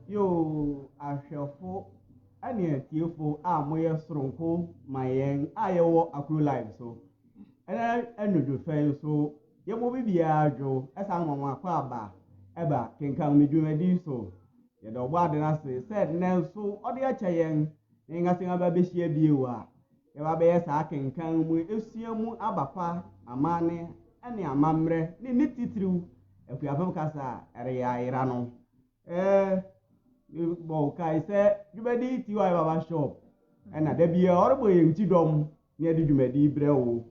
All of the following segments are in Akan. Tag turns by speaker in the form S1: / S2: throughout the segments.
S1: Yoo, ahwɛfo ne atiefo a moyɛ soronko ma yɛn a yɛwɔ Akro Live so. Ɛnɛ anwudwo fɛ yi nso, yɛbɔ biribiara dwo, ɛsan ma mo akwaaba ɛba kenkan me dwumadi so. Yɛda Ɔbɔade no ase sɛ nnɛ nso ɔde akyɛ yɛn na yɛn asan aba abɛhyia bio a yɛba abɛyɛ saa akenkan mu esua mu aba pa, amanne ne amammerɛ ne ne titiriw Akuapem kasa a ɛreyɛ ayera no. Ɛɛ, mebɔ wo kae sɛ dwumadi TY Baba Shop ɛna da biara ɔrebɔ yɛn ti dɔm na yɛde dwumadi brɛ wo.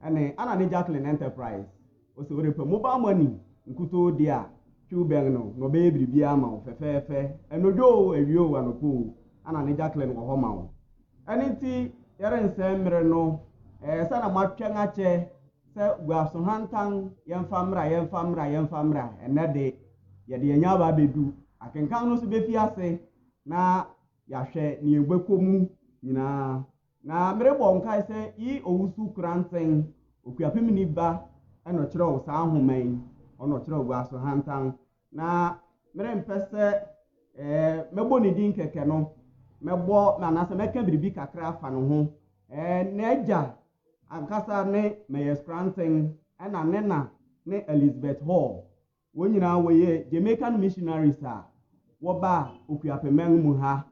S1: Ɛne Anna ne Jacqueline Enterprise. Ɔsɛ worepɛ mobile money nkutoo deɛ a, twiw bɛn no na ɔbɛyɛ biribiara ama wo fɛfɛɛfɛ. Anodwo o, awia o, anɔpa o, Anna ne Jacqueline wɔ hɔ ma wo. Ɛno nti yɛrensɛe mmere no, ɛɛ sɛ na moatwɛn akyɛ sɛ guasohantan yɛmfa mmra, yɛmfa mmra, yɛmfa mmra, ɛnnɛ de yɛde yɛn aba abɛdu. Akenkan no nso bɛfi ase na yɛahwɛ nea ɛbɛkɔ mu nyinaa. Na merebɔ nkae sɛ E. Owusu Koranteng, Okuapemni ba na ɔkyerɛw saa nhoma yi, ɔno na ɔkyerɛw Guasohantan. Na merempɛ sɛ ɛɛ mɛbɔ ne din kɛkɛ no, mɛbɔ anaasɛ mɛka biribi kakra afa ne ho. Ɛɛ n'agya ankasa ne Meyers Koranteng ɛna ne na ne Elizabeth Hall. Wɔn nyinaa wɔyɛ Jamaican missionaries a wɔbaa Okuapemman mu ha.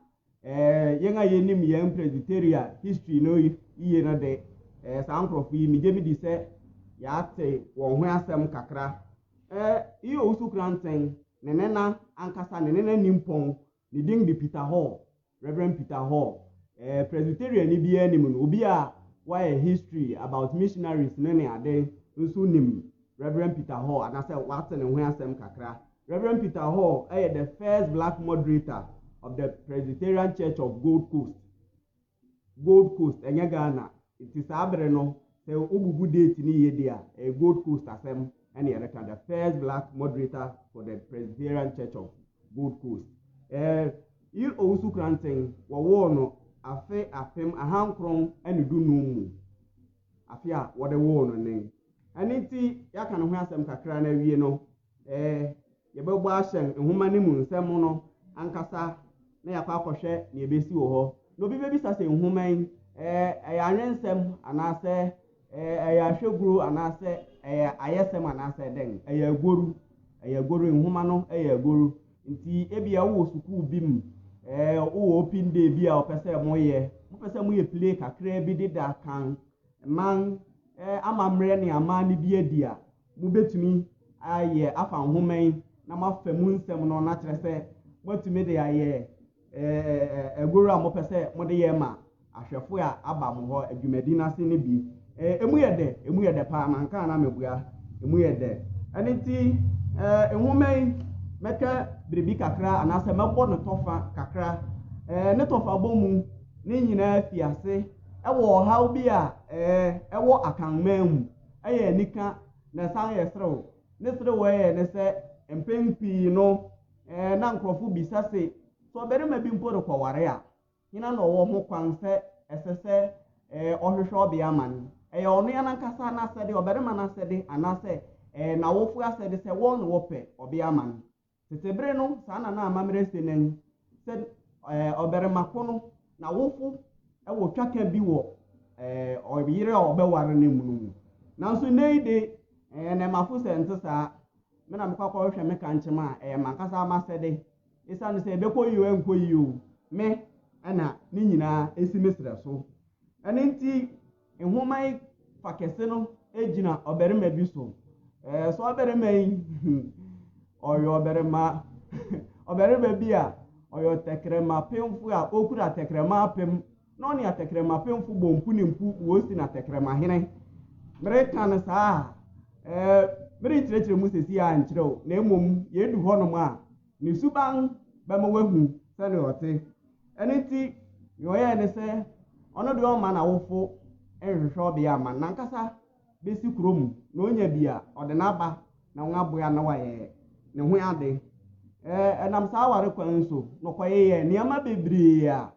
S1: Ɛɛ yɛn a yɛnim yɛn Presbyterian history no yie no de, ɛɛ saa nkurɔfo yi megye medi sɛ yɛate wɔn ho asɛm kakra. Ɛɛ E. Owusu Koranteng, ne nena ankasa, ne nena nimpɔn, ne din de Peter Hall, Reverend Peter Hall. Ɛɛ Presbyterian ni biara nim no, obi a wayɛ history about missionaries ne ne ade nso nim Reverend Peter Hall anaasɛ wate ne ho asɛm kakra. Reverend Peter Hall yɛ the first black moderator of the Presbyterian Church of Gold Coast. Gold Coast, ɛnyɛ Ghana. Nti saa bere no, sɛ wobubu date no yie de a, ɛyɛ Gold Coast asɛm ɛne yɛreka. The first black moderator for the Presbyterian Church of Gold Coast. Ɛɛ, E. Owusu Koranteng, wɔwoo no afe 1915 mu. Afe a wɔde woo no nen. Ɛno nti, yɛaka ne ho asɛm kakra no awie no, ɛɛ, yɛbɛbɔ ahyɛn nhoma no mu nsɛm no ankasa na yɛakɔ akɔhwɛ nea ɛbɛsi wɔ hɔ. Na obi bɛbisa sɛ nhoma yi, ɛɛ, ɛyɛ anwensɛm anaasɛ ɛɛ, ɛyɛ ahwɛguro anaasɛ ɛyɛ ayɛsɛm anaasɛ dɛn? Ɛyɛ agoru. Ɛyɛ agoru, nhoma no ɛyɛ agoru. Nti ebia wowɔ sukuu bi mu, ɛɛ, wowɔ open day bi a wɔpɛ sɛ moyɛ, mopɛ sɛ moyɛ play kakra bi deda kan man ɛɛ, amammerɛ ne amanne bi adi a, mobɛtumi ayɛ afa nhoma yi na moafa mu nsɛm no na kyerɛ sɛ moatumi de ayɛ ɛɛ agoru a mopɛ sɛ mode yɛ ma ahwɛfo a aba mo hɔ adwumadi no ase no bi. Ɛɛ emu yɛ dɛ, emu yɛ dɛ paa, manka na mebua, emu yɛ dɛ. Ɛno nti ɛɛ nhoma yi mɛka biribi kakra anaasɛ mɛbɔ ne tɔfa kakra. Ɛɛ ne tɔfa bɔ mu ne nyinaa fi ase ɛwɔ ɔhaw bi a ɛɛ ɛwɔ Akanman mu. Ɛyɛ anika na ɛsan yɛ serew. Ne serew ɛyɛ ne sɛ mpɛn pii no ɛɛ na nkurɔfo bisa se sɛ ɔbarima bi mpo rekɔware a, hena na ɔwɔ ho kwan sɛ ɛsɛ sɛ ɛɛ ɔhwehwɛ ɔbea ama no? Ɛyɛ ɔno ankasa n'asɛde, ɔbarima n'asɛde anaasɛ ɛɛ n'awofo asɛde sɛ wɔn na wɔpɛ ɔbea ama no. Tete bere no, saa na na amammerɛ si nen sɛ ɛɛ ɔbarima ko no n'awofo ɛwɔ twaka bi wɔ ɛɛ ɔyere a ɔbɛware no mu no mu. Nanso nnɛ yi de, ɛɛ nnɛmafo sɛ nte saa. Me na mekɔ akɔhwehwɛ me kankyem a, ɛyɛ m'ankasa m'asɛde. Esiane sɛ ɛbɛkɔ yie o ɛnkɔ yie o, me ɛna ne nyinaa esi me serɛ so. Ɛno nti, nhoma yi fa kɛse no gyina ɔbarima bi so. Ɛɛ sɛ ɔbarima yi, ɔyɛ ɔbarima ɔbarima bi a ɔyɛ tɛkrɛma pemfo a okura tɛkrɛma apem. Na ɔne atɛkrɛmapemfo bɔ mpu ne mpu ma osi no atɛkrɛmahene. Mereka no saa a, ɛɛ, merenkyerɛkyerɛ mu seesei ara nkyerɛ wo, na mmom yɛdu hɔnom a, ne suban bɛma woahu sɛnea ɔte. Ɛno nti, nea ɔyɛe ne sɛ, ɔno deɛ ɔmma n'awofo nhwehwɛ ɔbea mma no, n'ankasa besi kurom na onya bi a, ɔde no aba na wɔaboa na wayɛ ne ho ade. Ɛɛ, ɛnam saa aware kwan yi so na ɔkɔyeyɛɛ nneɛma bebree a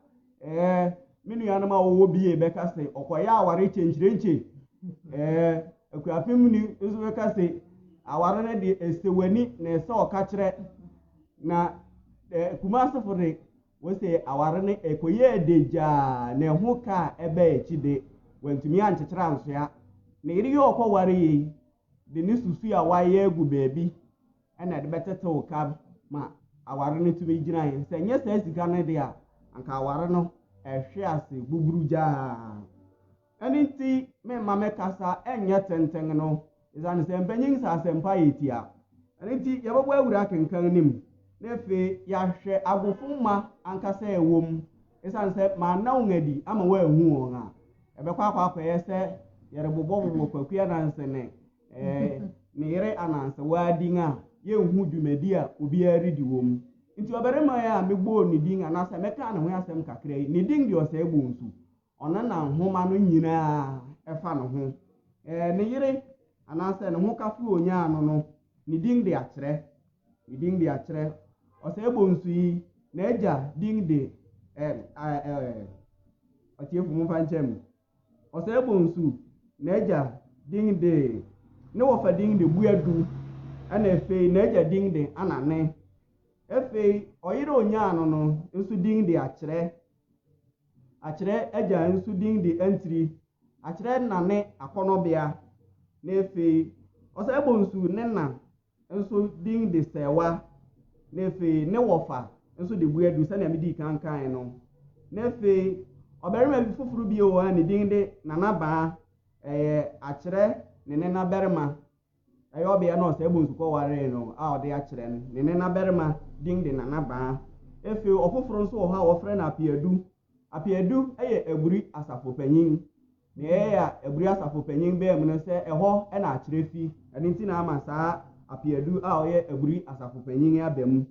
S1: ɛɛ, me nuanom a wɔwɔ BA bɛka se ɔkɔyɛ aware kyenkyerenkye. Ɛɛ, Akuapemni nso bɛka se aware no de ɛsɛ w'ani na ɛsɛ ɔka kyerɛ. Na ɛɛ, Kumasefo de, Wose aware no ɛkɔyɛɛ de gyaa na ɛho ka a ɛbaa akyi de, wantumi ankyekyere ansoa. Ne yere yi a ɔkɔware yi de ne susu a wayɛ agu baabi na ɛde bɛtetew ka ma aware no tumi gyinae. Sɛ ɛnyɛ saa sika no de a, anka aware no ɛhwe ase buburugyaa. Ɛno nti memma me kasa nyɛ tenten no, esiane sɛ mpanyin sɛ asɛmpa yɛ tia. Ɛno nti yɛbɛbɔ awura akenkan no mu, na afei yɛahwɛ agofo mma ankasa a ɛwɔ mu. Esiane sɛ manna wɔn adi ama wɔanhu wɔn a, ɛbɛkɔ akɔ akɔyɛ sɛ yɛrebobɔbobɔ Kwaku Ananse ne eh, ne yere Ananse din a yɛnhu dwumadi a obiara redi wɔ mu. Nti ɔbarima yi a mebɔɔ ne din anaasɛ mɛkaa ne ho asɛm kakra yi, ne din deɛ ɔsɛe bɔ nsu. Ɔno na nhoma no nyinaa fa ne ho. Ne yere anaasɛ ne hokafo a onyaa no no, ne din de akyerɛ. Ne din de akyerɛ. Ɔsɛe bonsu yi, n'agya din de ɛɛ ɔtiefo momfa nkyɛ me. Ɔsɛe bonsu, n'agya din de ne wɔfa din de Buadu, ɛna afei n'agya din de Anane. Afei ɔyere a onyaa no no nso din de Akyerɛ. Akyerɛ agya nso din de Antiri. Akyerɛ na ne akɔnɔbea. Na afei Ɔsɛe Bonsu ne na nso din de Sɛwa. Na afei ne wɔfa nso de Buadu sɛnea medii kan kae no. Na afei ɔbarima bi foforo bio wɔ hɔ a ne din de Nana Baa. Ɛyɛ Akyerɛ ne nenabarima. Ɛyɛ ɔbea no a ɔsɛe bonsu kɔwaree no a ɔde akyerɛ no. Ne nenabarima din de Nana Baa. Afei ɔfoforo nso wɔ hɔ a wɔfrɛ no Apeadu. Apeadu yɛ Aburi asafo panyin. Nea ɛyɛ a Aburi asafo panyin baa mu no sɛ ɛhɔ na akyerɛ fi. Ɛno nti na ama saa Apeadu a ɔyɛ Aburi asafo panyin aba mu.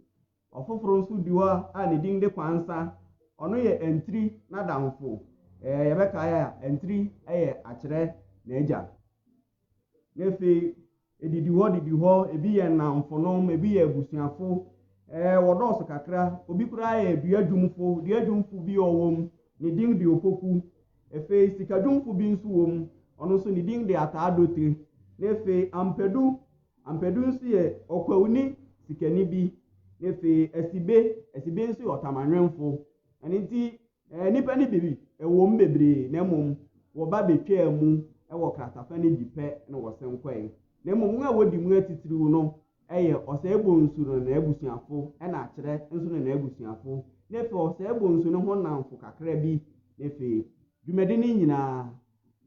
S1: Ɔfoforo nso di hɔ a ne din de Kwansa. Ɔno yɛ Antiri n'adamfo. Ɛɛ yɛbɛkae a Antiri yɛ akyerɛ n'agya. Na afei edidi hɔ didi hɔ, ebi yɛ nnamfonom, ebi yɛ abusuafo. Ɛɛ wɔdɔɔso kakra. Obi koraa yɛ duadwumfo. Duadwumfo bi ɔwɔ mu, ne din de Opoku. Afei sikadwumfo bi nso wɔ mu, ɔno nso ne din de Ataa Dote. Na afei Ampadu, Ampadu nso yɛ ɔkwawuni sikani bi. Na afei Asibe, Asibe nso yɛ ɔtamanwemfo. Ɛno nti Nnipa no bi wom bebree, na mmom wɔba betwaa mu wɔ kratafa no bi pɛ na wɔsen kɔe. Na mmom wɔn a wodi mu atitiriw no yɛ Ɔsɛe Bonsu no ne n'abusuafo, ɛna Akyerɛ nso ne n'abusuafo, na afei Ɔsɛe Bonsu no ho nnamfo kakra bi, na afei dwumadi no nyinaa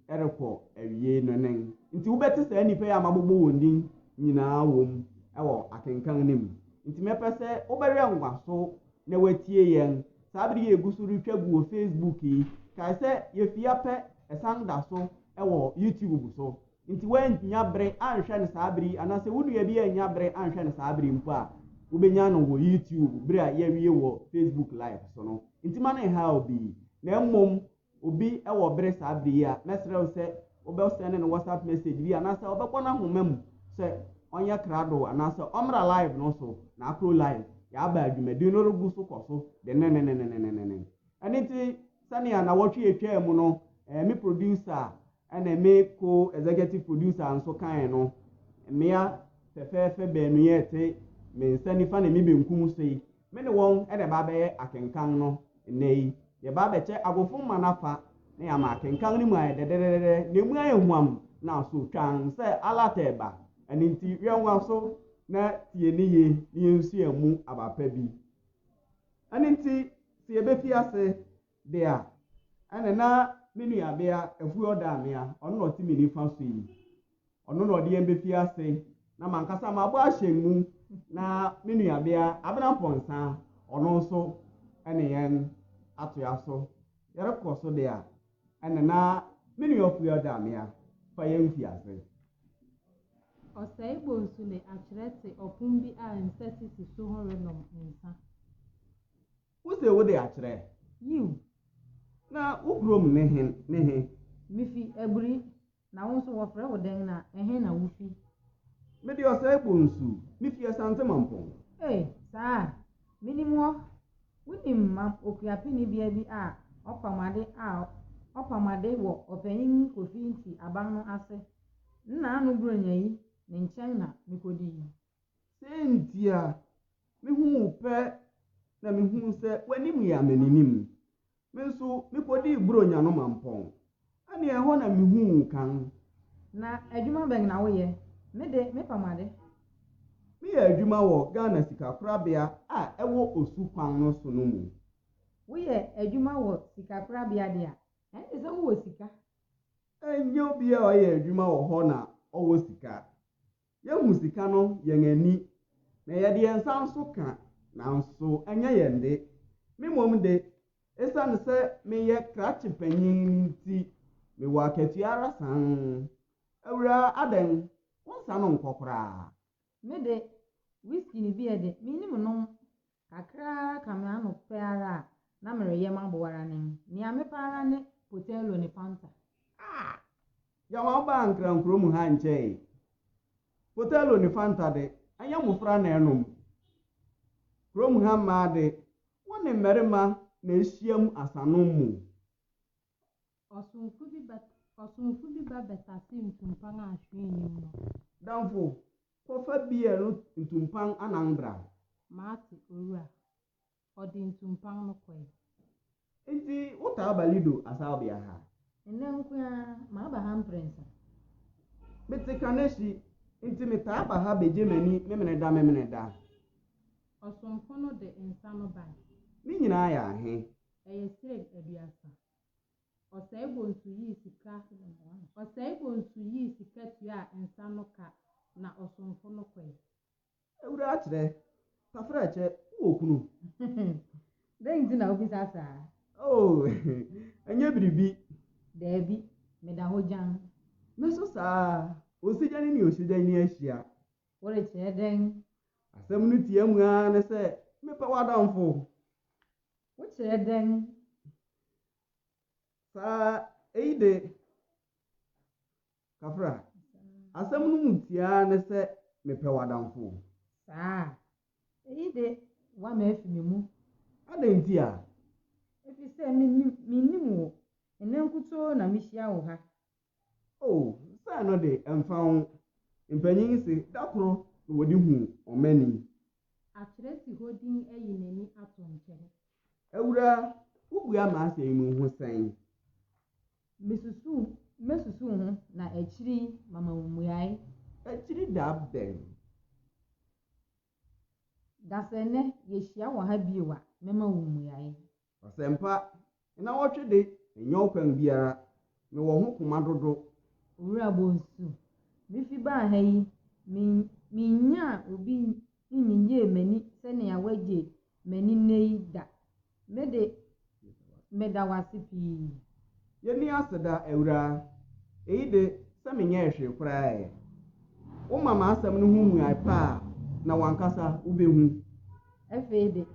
S1: rekɔ awiei no nen. Nti wobɛte saa nnipa yi a mabobɔ wɔn din nyinaa wom wɔ akenkan no mu. Nti mɛpɛ sɛ wobɛwɛn w'aso na woatie yɛn saa bere yi a yɛgu so retwa gu wɔ Facebook yi. Kae sɛ yɛfia pɛ ɛsan da so wɔ YouTube so. Nti woannya bere anhwɛ no saa bere yi anaasɛ wo nua bi annya bere anhwɛ no saa bere yi mpo a, wobɛnya no wɔ YouTube bere a yɛawie wɔ Facebook Live so no. Nti ma no nhaw bi. Na mmom obi wɔ bere saa bere yi a, mɛsrɛ wo sɛ wobɛsɛne no WhatsApp message bi anaasɛ wobɛbɔ no ahoma mu sɛ ɔnyɛ krado anaasɛ ɔmmra live no so na akoro live. Yɛaba adwumadi no regu so kɔ so denneennen. Ɛno nti sɛnea nawɔtwe atwaa mu no, eh, me producer ɛna me co-executive producer nso kae no, mmea fɛfɛɛfɛ baanu yi a ɛte me nsa nifa ne me benkum so yi, me ne wɔn na ɛba abɛyɛ akenkan no nnɛ yi. Yɛba abɛkyɛ agofo mma no afa na yɛama akenkan no mu ayɛ dɛdɛdɛdɛ na emu ayɛ huam na aso twann sɛ alata ɛba. Ɛno nti, wɛn w'aso na tie ne yie na yɛnsua mu aba pa bi. Ɛno nti, sɛ yɛbɛfi ase de a, ɛne na me nuabea Afua Ɔdaamea, ɔno na ɔte me nifa so yi. Ɔno na ɔde yɛn bɛfi ase na mankasa mabɔ ahyɛn mu na me nuabea Abena Mpɔnsa, ɔno nso ne yɛn atoa so. Yɛrekɔ so de a, ɛne na me nua Ofua Damea fa yɛn mfiase.
S2: Ɔsɛe Bonsu ne Akyerɛ te ɔpon bi a nsa sisi so ho renom nsa.
S1: Wose wode Akyerɛ?
S3: Yiw.
S1: Na wo kurom ne he ne he?
S3: Mifi Aburi. Na wo nso wɔfrɛ wo dɛn na ɛhe na wufi?
S1: Mede Ɔsɛe Bonsu. Mifi Asante Mampɔn.
S3: Ei, saa? Minim hɔ. Wunim ma okuapeni bea bi a ɔpam ade a ɔpam ade wɔ Ɔpanyin Kofi Nti aban no ase. Nna ano Buronya yi, ne nkyɛn na mikodii.
S1: Sɛ ntia, mihuu wo pɛ na mihuu sɛ w'anim yɛ amaninim. Me nso mikodii Buronya no Mampɔn. Ɛnneɛ ɛhɔ na mihuu wo kan.
S3: Na adwuma bɛn na woyɛ? Me de, mepam ade.
S1: Meyɛ adwuma wɔ Ghana Sikakorabea a ɛwɔ Osu kwan no so no mu.
S3: Woyɛ adwuma wɔ sikakorabea de a, ɛnde sɛ wowɔ sika.
S1: Ɛnyɛ obi a ɔyɛ adwuma wɔ hɔ na ɔwɔ sika. Yɛhu sika no yɛn ani, na yɛde yɛn nsa nso ka, nanso ɛnyɛ yɛn de. Me mmom de, esiane sɛ meyɛ krakye panyin nti, mewɔ akatua ara san. Awuraa, adɛn, wo nsa no nkɔ koraa?
S3: Me de, whisky ne beer de, minnim nom. Kakraa ka me ano pɛ ara a, na mereyɛ m'abow ara nen. Nea mepɛ ara ne Portello ne Fanta.
S1: Ah! Gyama wobaa Nkran kurom ha nkyɛe. Portello ne Fanta de, ɛnyɛ mmofra na ɛnom. Kurom ha mmaa de, wɔne mmarima na ehyiam asanom mu.
S2: Ɔsomfo bi ba ɔsomfo bi ba bɛtasee ntumpan a hwee nnim no.
S1: Damfo, kɔfa beer no ntumpan anan bra.
S2: Mate, owura. Ɔde ntumpan no kɔe.
S1: Enti wotaa ba Lido asawbea ha?
S3: Nnɛ nko ara, maba ha mprɛnsa.
S1: Mete Kaneshie, enti metaa ba ha begye m'ani Memeneda Memeneda.
S2: Ɔsomfo no de nsa no bae.
S1: Ne nyinaa yɛ ahe?
S2: Ɛyɛ sirem 30. Ɔsɛe Bonsu yii sika Ɔsɛe Bonsu yii sika tuaa nsa no ka na ɔsomfo no kɔe.
S1: Awuraa Akyerɛ, Tafrakyɛ, wowɔ kunu?
S3: Dɛn nti na wobisa saa?
S1: Oh, ɛnyɛ biribi.
S3: Daabi, meda hɔ gyann.
S1: Me nso saa ara. Osigyani ne osigyani ahyia.
S3: Worekyerɛ dɛn?
S1: Asɛm no tia mu ara ne sɛ mepɛ w'adamfo.
S3: Wokyerɛ dɛn?
S1: Saa, eyi de, Kafra, asɛm no mu tia ara ne sɛ mepɛ w'adamfo.
S3: Saa, eyi de, woama afi me mu.
S1: Adɛn nti a?
S3: Efisɛ minnim, minnim wo. Nnɛ nkutoo na mihyia wo ha.
S1: Oh, sɛ ɛno de, ɛmfa ho. Mpanyin se da koro na wɔde hu ɔmani.
S2: Akyerɛ si hɔ din ayi n'ani ato nkyɛn.
S1: Awuraa, wobua m'asɛm yi ho sɛn?
S3: Mesusuw, mɛsusuw ho na akyiri yi mama wo mmuae.
S1: Akyiri da bɛn?
S3: Da sɛ nnɛ yehyia wɔ ha bio a, mɛma wo mmuae.
S1: Ɔsɛmpa, nnawɔtwe de, ɛnyɛ ɔkwan biara. Mewɔ ho koma dodo.
S3: Owura Bonsu, mifi baa ha yi, minnyaa obi nnyigyee m'ani sɛnea woagye m'ani nnɛ yi da. Me de, meda wo ase pii.
S1: Yenni aseda, Awuraa. Eyi de, sɛ menyɛɛ hwee koraa ɛ. Woma m'asɛm no ho mmuae pa a, na w'ankasa wubehu.
S3: Afei de,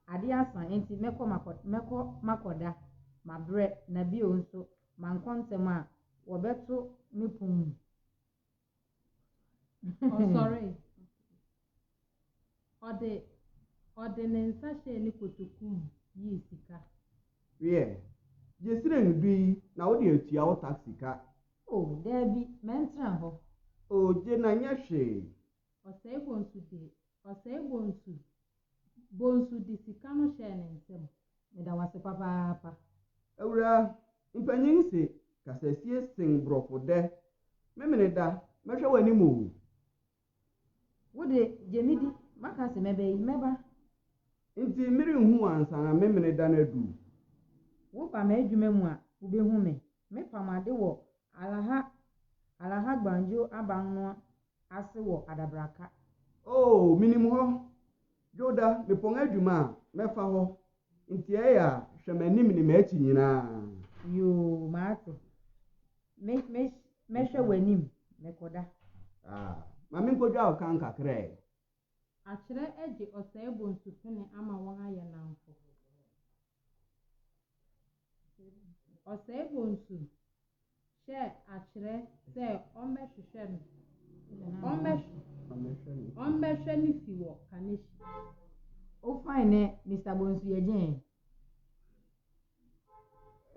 S3: ade asa, enti mɛkɔ makɔ mɛkɔ makɔda. Mabrɛ, na bio nso, mankɔ ntɛm a, wɔbɛto me pon mu.
S2: Ɔsɔree. Ɔde ɔde ne nsa hyɛɛ ne kotoku mu yii sika.
S1: Wiɛ, gye sirem du yi na wode atua wo taksi ka.
S3: O, daabi, mɛntena hɔ.
S1: O, gye na nyɛ hwee.
S2: Ɔsɛe Bonsu de Ɔsɛe Bonsu Bonsu de sika no hyɛɛ ne nsam.
S3: Meda wo ase papaapa.
S1: Awuraa, mpanyin se kasasie sen borɔfo dɛ. Memeneda, mɛhwɛ w'anim o.
S3: Wo de, gye me di. Maka se mɛba yi, mɛba.
S1: Nti merenhu wo ansa na Memeneda no adu.
S3: Woba m'adwuma mu a, wubehu me. Mepam ade wɔ Alaha Alaha Gbanjo aban no ase wɔ Adabraka.
S1: Oo, minim hɔ. Dwoda, mepɔn adwuma a, mɛfa hɔ. Nti ɛyɛ a, hwɛ m'anim ne m'akyi nyinaa.
S3: Yoo, mate. Me, me, mɛhwɛ w'anim. Mekɔda.
S1: Ah, ma menkɔdwa wo kan kakra ɛ.
S2: Akyerɛ agye Ɔsɛe Bonsu pene ama wɔn ayɛ nnamfo. Ɔsɛe Bonsu hyɛɛ Akyerɛ sɛ ɔmmɛhwehwɛ no, ɔmmɛhwɛ ne fi wɔ Kaneshie.
S3: Wo fine nɛ Mister Bonsu yɛ gyɛn.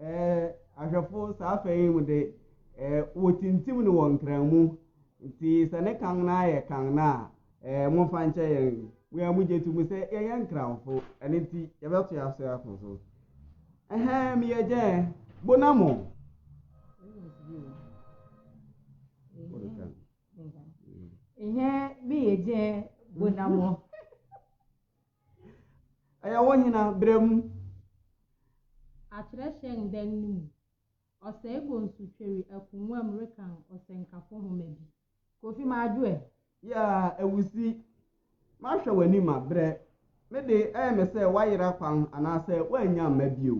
S1: Ɛɛ, ahwɛfo, saa fɛ yi mu de, ɛɛ, wɔtintim no wɔ nkran mu. Nti sɛ ne kan no ayɛ kan no a, ɛɛ, momfa nkyɛ yɛn. Mo a mogye to mu sɛ yɛyɛ nkranfo, ɛno nti yɛbɛtoa so akɔ so. Ɛhɛn, meyɛ gyɛn. Bonamo.
S3: Ɛhɛn, meyɛ gyɛn. Bonamo.
S1: Ɛyɛ wo hena berɛ mu?
S2: Akyerɛ hyɛn dan no mu. Ɔsɛe bonsu tweri akongua mu rekan ɔsɛnkafo nhoma bi.
S3: Kofi Madwo ɛ?
S1: Yaa, Awusi, mahwɛ w'anim abrɛ. Me de, ɛyɛ me sɛ woayera kwan anaasɛ woannya amma bio.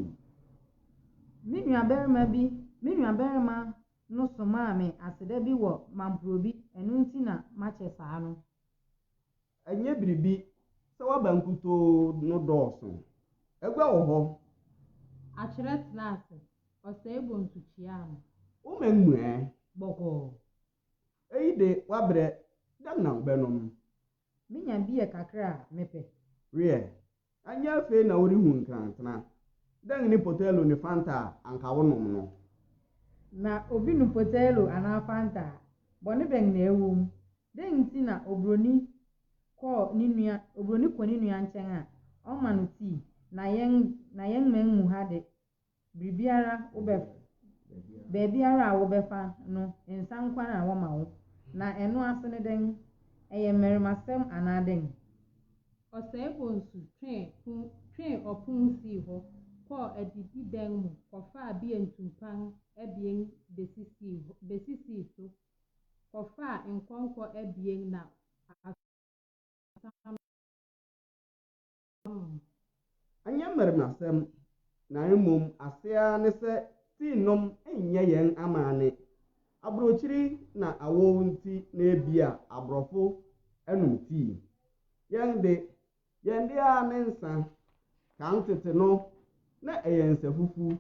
S3: Me nuabarima bi, me nuabarima no somaa me aseda bi wɔ Mamprobi, ɛno nti na makyɛ saa no.
S1: Ɛnyɛ biribi sɛ w'aba nkutoo no dɔɔso. Agua wɔ hɔ.
S2: Akyerɛ tenaa ase. Ɔsɛe bonsu kyiaa no.
S1: Wo mma mmuae.
S3: Bɔkɔɔ.
S1: Eyi de, woabrɛ. Dɛn na wobɛnom?
S3: Minya beer kakra a, mepɛ.
S1: Wiɛ, ɛnyɛ afei na worehu nkrantena. Dɛn ne Potello ne Fanta a anka wonom no?
S3: Na obi nom Potello anaa Fanta a, bɔne bɛn na ɛwom? Dɛn nti na oburoni kɔ ne nua oburoni kɔ ne nua nkyɛn a, ɔma no tii, na yɛn na yɛn man mu ha de, biribiara wobɛ baabiara a wobɛfa no, nsa nko ara na wɔma wo. Na ɛno ase ne dɛn? Ɛyɛ mmarimasɛm anaa dɛn?
S2: Ɔsɛe Bonsu twee pon twee ɔpon sii hɔ kɔɔ adididan mu kɔfaa beer ntumpan abien besisii hɔ besisii so kɔfaa nkɔnkɔ abien na asa nom.
S1: Ɛnyɛ mmarimasɛm, na mmom ase ara ne sɛ tii nom nyɛ yɛn amanne. Aburokyiri na awɔw nti na ebia aborɔfo nom tii. Yɛn de, yɛn de ara ne nsa. Kan tete no, na ɛyɛ nsafufu,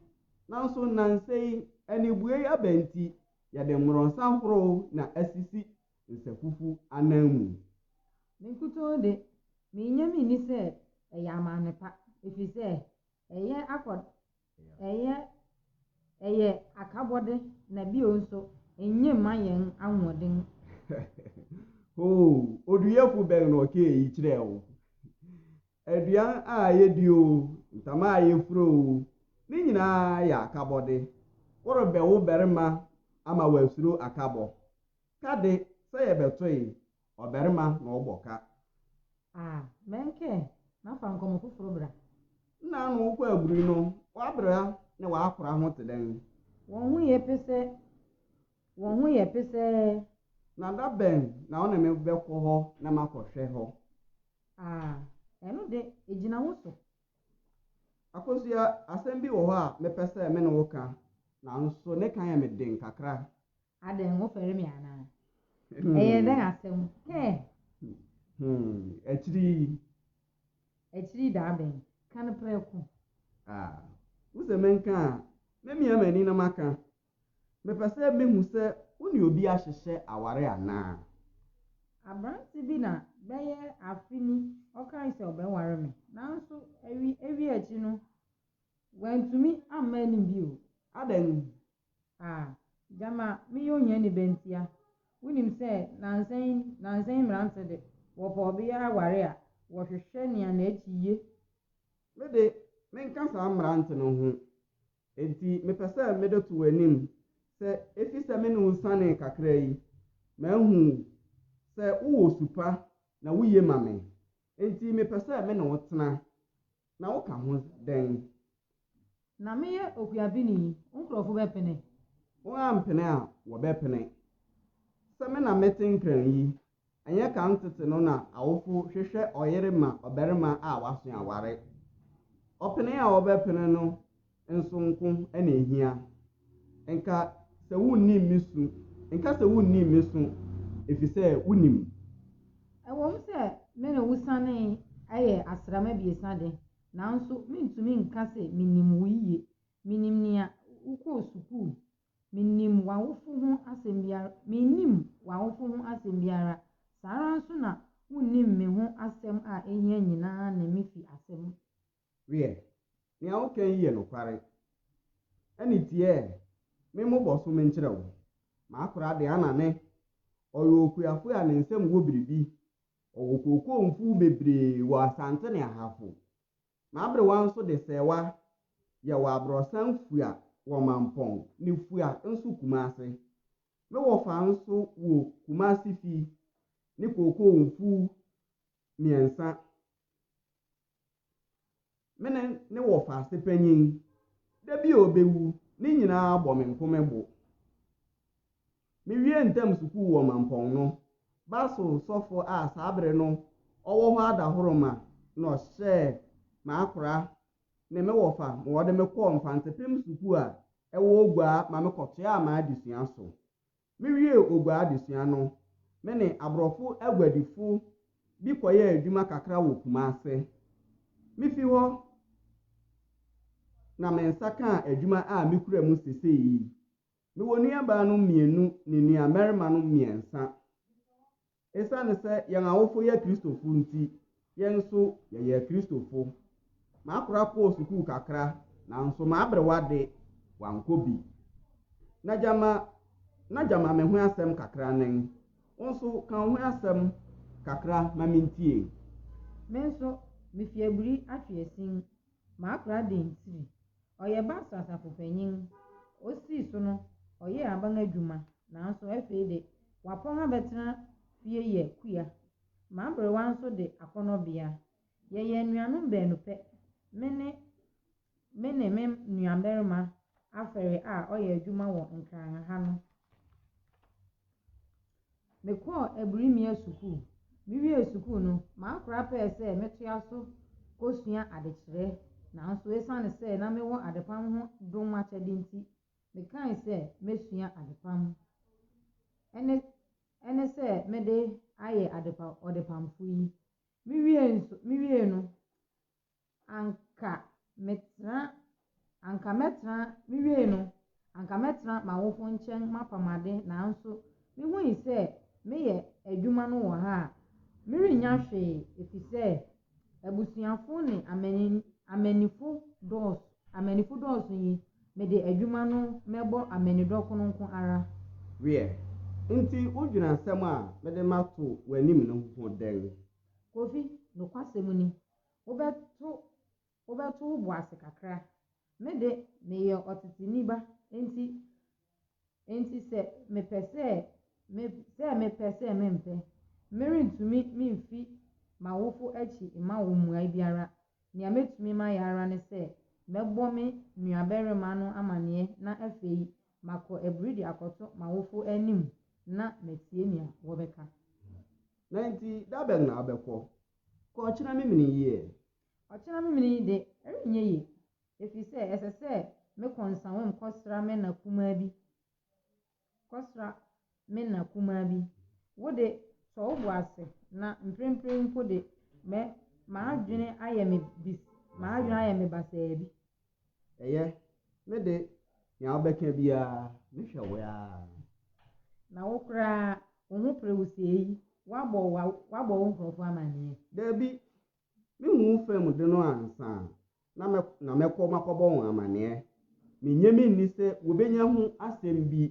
S1: nanso nnansa yi anibuei aba nti, yɛde mmorɔnsa horow na asisi nsafufu ananmu.
S3: Me nkutoo de, minnye minni sɛ ɛyɛ amanne pa, efisɛ ɛyɛ akɔ ɛyɛ ɛyɛ akabɔde na bio nso enye mma yɛn ahoɔden.
S1: Hoo, oduyɛfo bɛn na ɔkaa eyi kyerɛɛ wo? Aduan a yedi oo, ntama a yefura oo, ne nyinaa yɛ akabɔde. Worebɛwo barima ama wasuro akabɔ. Ka de, sɛ yɛbɛtoe, ɔbarima na ɔbɔ ka.
S3: Ah, mɛnkɛ, na fa nkɔmmɔ foforo bra.
S1: Nna ano wokɔ aburi no, w'abra ne w'akora ho te dɛn?
S3: Wɔn ho yɛ pesɛ, wɔn ho yɛ pesɛɛ.
S1: Na da bɛn na wo ne me bɛkɔ hɔ na makɔhwɛ hɔ?
S3: Ah, ɛno de, egyina wo so.
S1: Akosua, asɛm bi wɔ hɔ a mepɛ sɛ me ne wo ka, nanso ne ka yɛ me den kakra.
S3: Adɛn, wofɛre me anaa? Ɛyɛ dɛn asɛm? Kɛɛ.
S1: Hmm, akyiri yi.
S3: Akyiri yi da bɛn? Ka no prɛko.
S1: Ah, wo sɛ menka a, mɛmia m'ani na maka. Mepɛ sɛ mihu sɛ wo ne obi ahyehyɛ aware anaa.
S3: Aberante bi na bɛyɛ afe ni ɔkae sɛ ɔbɛware me, nanso awi ewie akyi no, wantumi amma anim bio.
S1: Adɛn?
S3: Ah, gyama meyɛ ohiani bɛ ntia. Wunim sɛ nnansa yi nnansa yi mmerante de, wɔpɛ ɔbea aware a, wɔhwehwɛ nea n'akyi ye.
S1: Me de, menka saa mmerante no ho. Enti mepɛ sɛ mede to w'anim sɛ efi sɛ me ne wo sianee kakra yi, mahu sɛ wowɔ su pa na wuye ma me. Enti mepɛ sɛ me ne wo tena. Na woka ho dɛn?
S3: Na meyɛ okuapeni yi, wo nkurɔfo bɛpene?
S1: Wɔampene a, wɔbɛpene. Sɛ me na mete Nkran yi, ɛnyɛ kan tete no na awofo hwehwɛ ɔyere ma ɔbarima a waso aware. Ɔpene a wɔbɛpene no nso nko na ehia. Nka sɛ wunnim me su, nka sɛ wunnim me su, efisɛ wunim.
S3: Ɛwom sɛ me ne wo sianee yɛ asram abiɛsa de, nanso mintumi nka sɛ minim wo yiye. Minim nea wokɔɔ sukuu. Minim w'awofo ho asɛm biara. Minnim w'awofo ho asɛm biara. Saa ara nso na wunnim me ho asɛm a ehia nyinaa ne me fi asɛm.
S1: Wiɛ, nea woka yi yɛ nokware. Ɛnne tie ɛ, memmobɔ so menkyerɛ wo. M'akora de anane. Ɔyɛ okuafo a ne nsam wɔ biribi. Ɔwɔ kookoo mfuw bebree wɔ Asante ne Ahafo. M'aberewa nso de sɛɛwa yɛ wɔ aborɔsan fua wɔ Mampɔn ne fua nso Kumase. Me wɔfa nso wɔ Kumase fi ne kookoo mfuw mmiɛnsa. Me ne ne wɔfa ase panyin. Da bi a obewu, ne nyinaa bɔ me nko me bo. Miwiee ntam sukuu wɔ Mampɔn no, Basel sɔfo a saa bere no ɔwɔ hɔ adahoroma na ɔhyɛɛ m'akora ne me wɔfa ma wɔde me kɔɔ Mfantsipim Sukuu a ɛwɔ Oguaa ma mekɔtoaa m'adesua so. Miwiee Oguaa adesua no, me ne aborɔfo aguadifo bi kɔyɛɛ adwuma kakra wɔ Kumase. Mifi hɔ na me nsa kaa adwuma a mikura mu seesei yi. Mewɔ nuabaanom mmienu ne nuammarimanom mmiɛnsa. Esiane sɛ yɛn awofo yɛ Kristofo nti, yɛn nso yɛyɛɛ Kristofo. M'akora kɔɔ sukuu kakra, nanso m'aberewa de, wankɔ bi. Na gyama na gyama me ho asɛm kakra nen. Wo nso, ka wo ho asɛm kakra ma mintie.
S3: Me nso, mifi Aburi Atweasin. M'akora de ntiri. Ɔyɛ Basel asafo panyin. Osii so no, ɔyɛɛ aban adwuma, nanso afei de, wapɔn abɛtena fie yɛ kua. M'aberewa nso de akɔnnɔbea. Yɛyɛ anuanom baanu pɛ, me ne me ne me nuabarima Afɛre a ɔyɛ adwuma wɔ Nkran ha no. Mekɔɔ Aburimia sukuu. Miwiee sukuu no, m'akora pɛe sɛ metoa so kosua adekyerɛ, nanso esiane sɛ na mewɔ adepam ho dom akyɛde nti, mekae sɛ mesua adepam. Ɛne ɛne sɛ mede ayɛ adepa ɔdepamfo yi. Miwiee nso miwiee no, Anka metra anka mɛtra miwiei no, anka mɛtra m'awofo nkyɛn mapam ade nanso mihui sɛ meyɛ adwuma no wɔ ha a, merennya hwee efisɛ abusuafo ne amannifo dɔɔso amannifo dɔɔso yi, mede adwuma no mɛbɔ amanni-dɔkono nko ara.
S1: Wiɛ, enti wudwene asɛm a mede mato w'anim no ho dɛn?
S3: Kofi, Nokwasɛm ni, Wobɛto wobɛto wo bo ase kakra. Me de, meyɛ ɔteteni ba, enti enti sɛ mepɛ sɛ me sɛ mepɛ sɛ mempɛ, merentumi mimfi m'awofo akyi mma wo mmuae biara. Nea metumi mayɛ ara ne sɛ mɛbɔ me nuabarima no amanneɛ na afei makɔ abiri de akɔto m'awofo anim na matie nea wɔbɛka.
S1: Na enti da bɛn na wobɛkɔ? Kɔ ɔkyena memene yi ɛ.
S3: Ɔkyena memene yi de, ɛrenyɛ yie, efisɛ ɛsɛ sɛ mekɔ Nsawam kɔsra me na kumaa bi. Kɔsra me na kumaa bi. Wo de, tɔ wo bo ase, na mprempren mpo de, mɛ, m'adwene ayɛ me bis, m'adwene ayɛ me basaa bi.
S1: Ɛyɛ, me de, nea wobɛka biara, mehwɛ wo ara.
S3: Na wo koraa, wo ho pere wo sɛɛ yi, woabɔ woabɔ wo nkurɔfo amanneɛ?
S1: Dabi, mehu wo fam de no ansa na mɛ na mɛkɔ makɔbɔ wɔn amanneɛ. Minnye minni sɛ wobenya ho asɛm bi,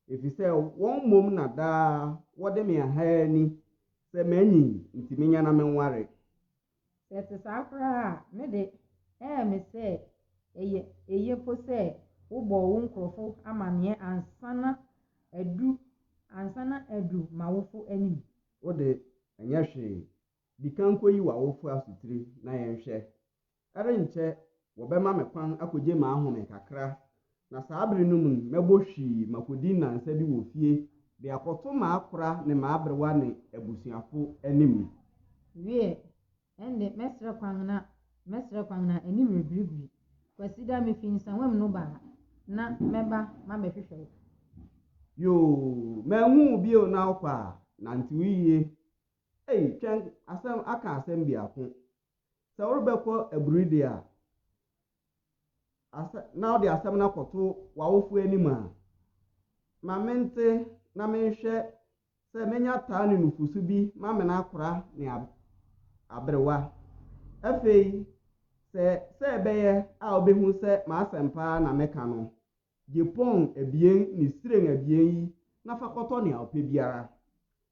S1: efisɛ wɔn mmom na daa wɔde me aha ani sɛ manyin nti menya na menware.
S3: Sɛ ɛte saa koraa a, me de, ɛyɛ me sɛ ɛyɛ eye mpo sɛ wobɔɔ wo nkurɔfo amanneɛ ansa na adu ansa na adu m'awofo anim.
S1: Wo de, ɛnyɛ hwee. Di kan koyi w'awofo asotiri na yɛnhwɛ. Ɛrenkyɛ wɔbɛma me kwan akogye m'ahome kakra, na saa bere no mu no mɛbɔ hwii makodi nnansa bi wɔ fie de akɔto m'akora ne m'aberewa ne abusuafo anim.
S3: Wiɛ, ɛnde mɛsrɛ kwan na mɛsrɛ kwan na anim rebiribiri. Kwasida mifi Nsawam no ba a, na mɛba mabɛhwehwɛ wo.
S1: Yoo, manhu wo bio na wokɔ a, nantew yiye. Ei, twɛn, asɛm aka asɛm biako. Sɛ worebɛkɔ aburi de a, asɛ, na wode asɛm no akɔto w'awofo anim a, ma mente na menhwɛ sɛ menya taa ne nufusu bi mamene akora ne aberewa. Afei, sɛ sɛ ɛbɛyɛ a wobehu sɛ m'asɛm paa na meka no, gye pɔn abien ne siren abien yi na fa kɔtɔ nea wopɛ biara.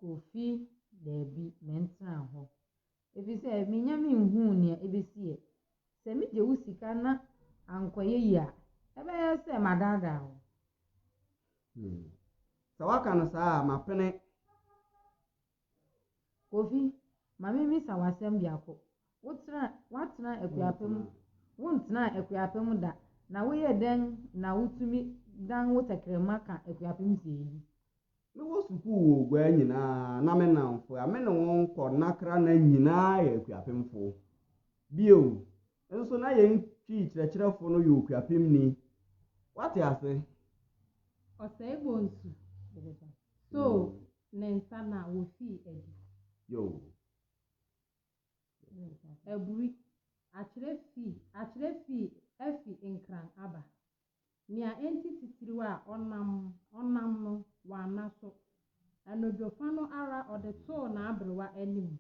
S3: Kofi, Dabi, mentena hɔ. Efisɛ minnya minhuu nea ebesi ɛ. Sɛ migye wo sika na ankɔyɛ yie a, ɛbɛyɛ sɛ madaadaa wo.
S1: Sɛ woaka no saa a, mapene.
S3: Kofi, ma mimmisa wo asɛm biako. Wotra, woatena Akuapem, wontenaa Akuapem da, na woyɛɛ dɛn na wutumi dan wo tɛkrɛma ka Akuapem sɛɛ yi?
S1: Mewɔ sukuu wɔ Oguaa nyinaa na me nnamfo a me ne wɔn kɔ nnakra nna nyinaa yɛ Akuapemfo. Bio nso na yɛn Twi kyerɛkyerɛfo no yɛ Okuapemni. Woate ase?
S2: Ɔsɛe Bonsu soo ne nsa na wofii adi.
S1: Yoo.
S2: Aburi, akyerɛ fi, akyerɛ fi afi Nkran aba. Nea enti titiriw a ɔnam ɔnam no, wanna so. Anadwofa no ara ɔde too n'aberewa anim,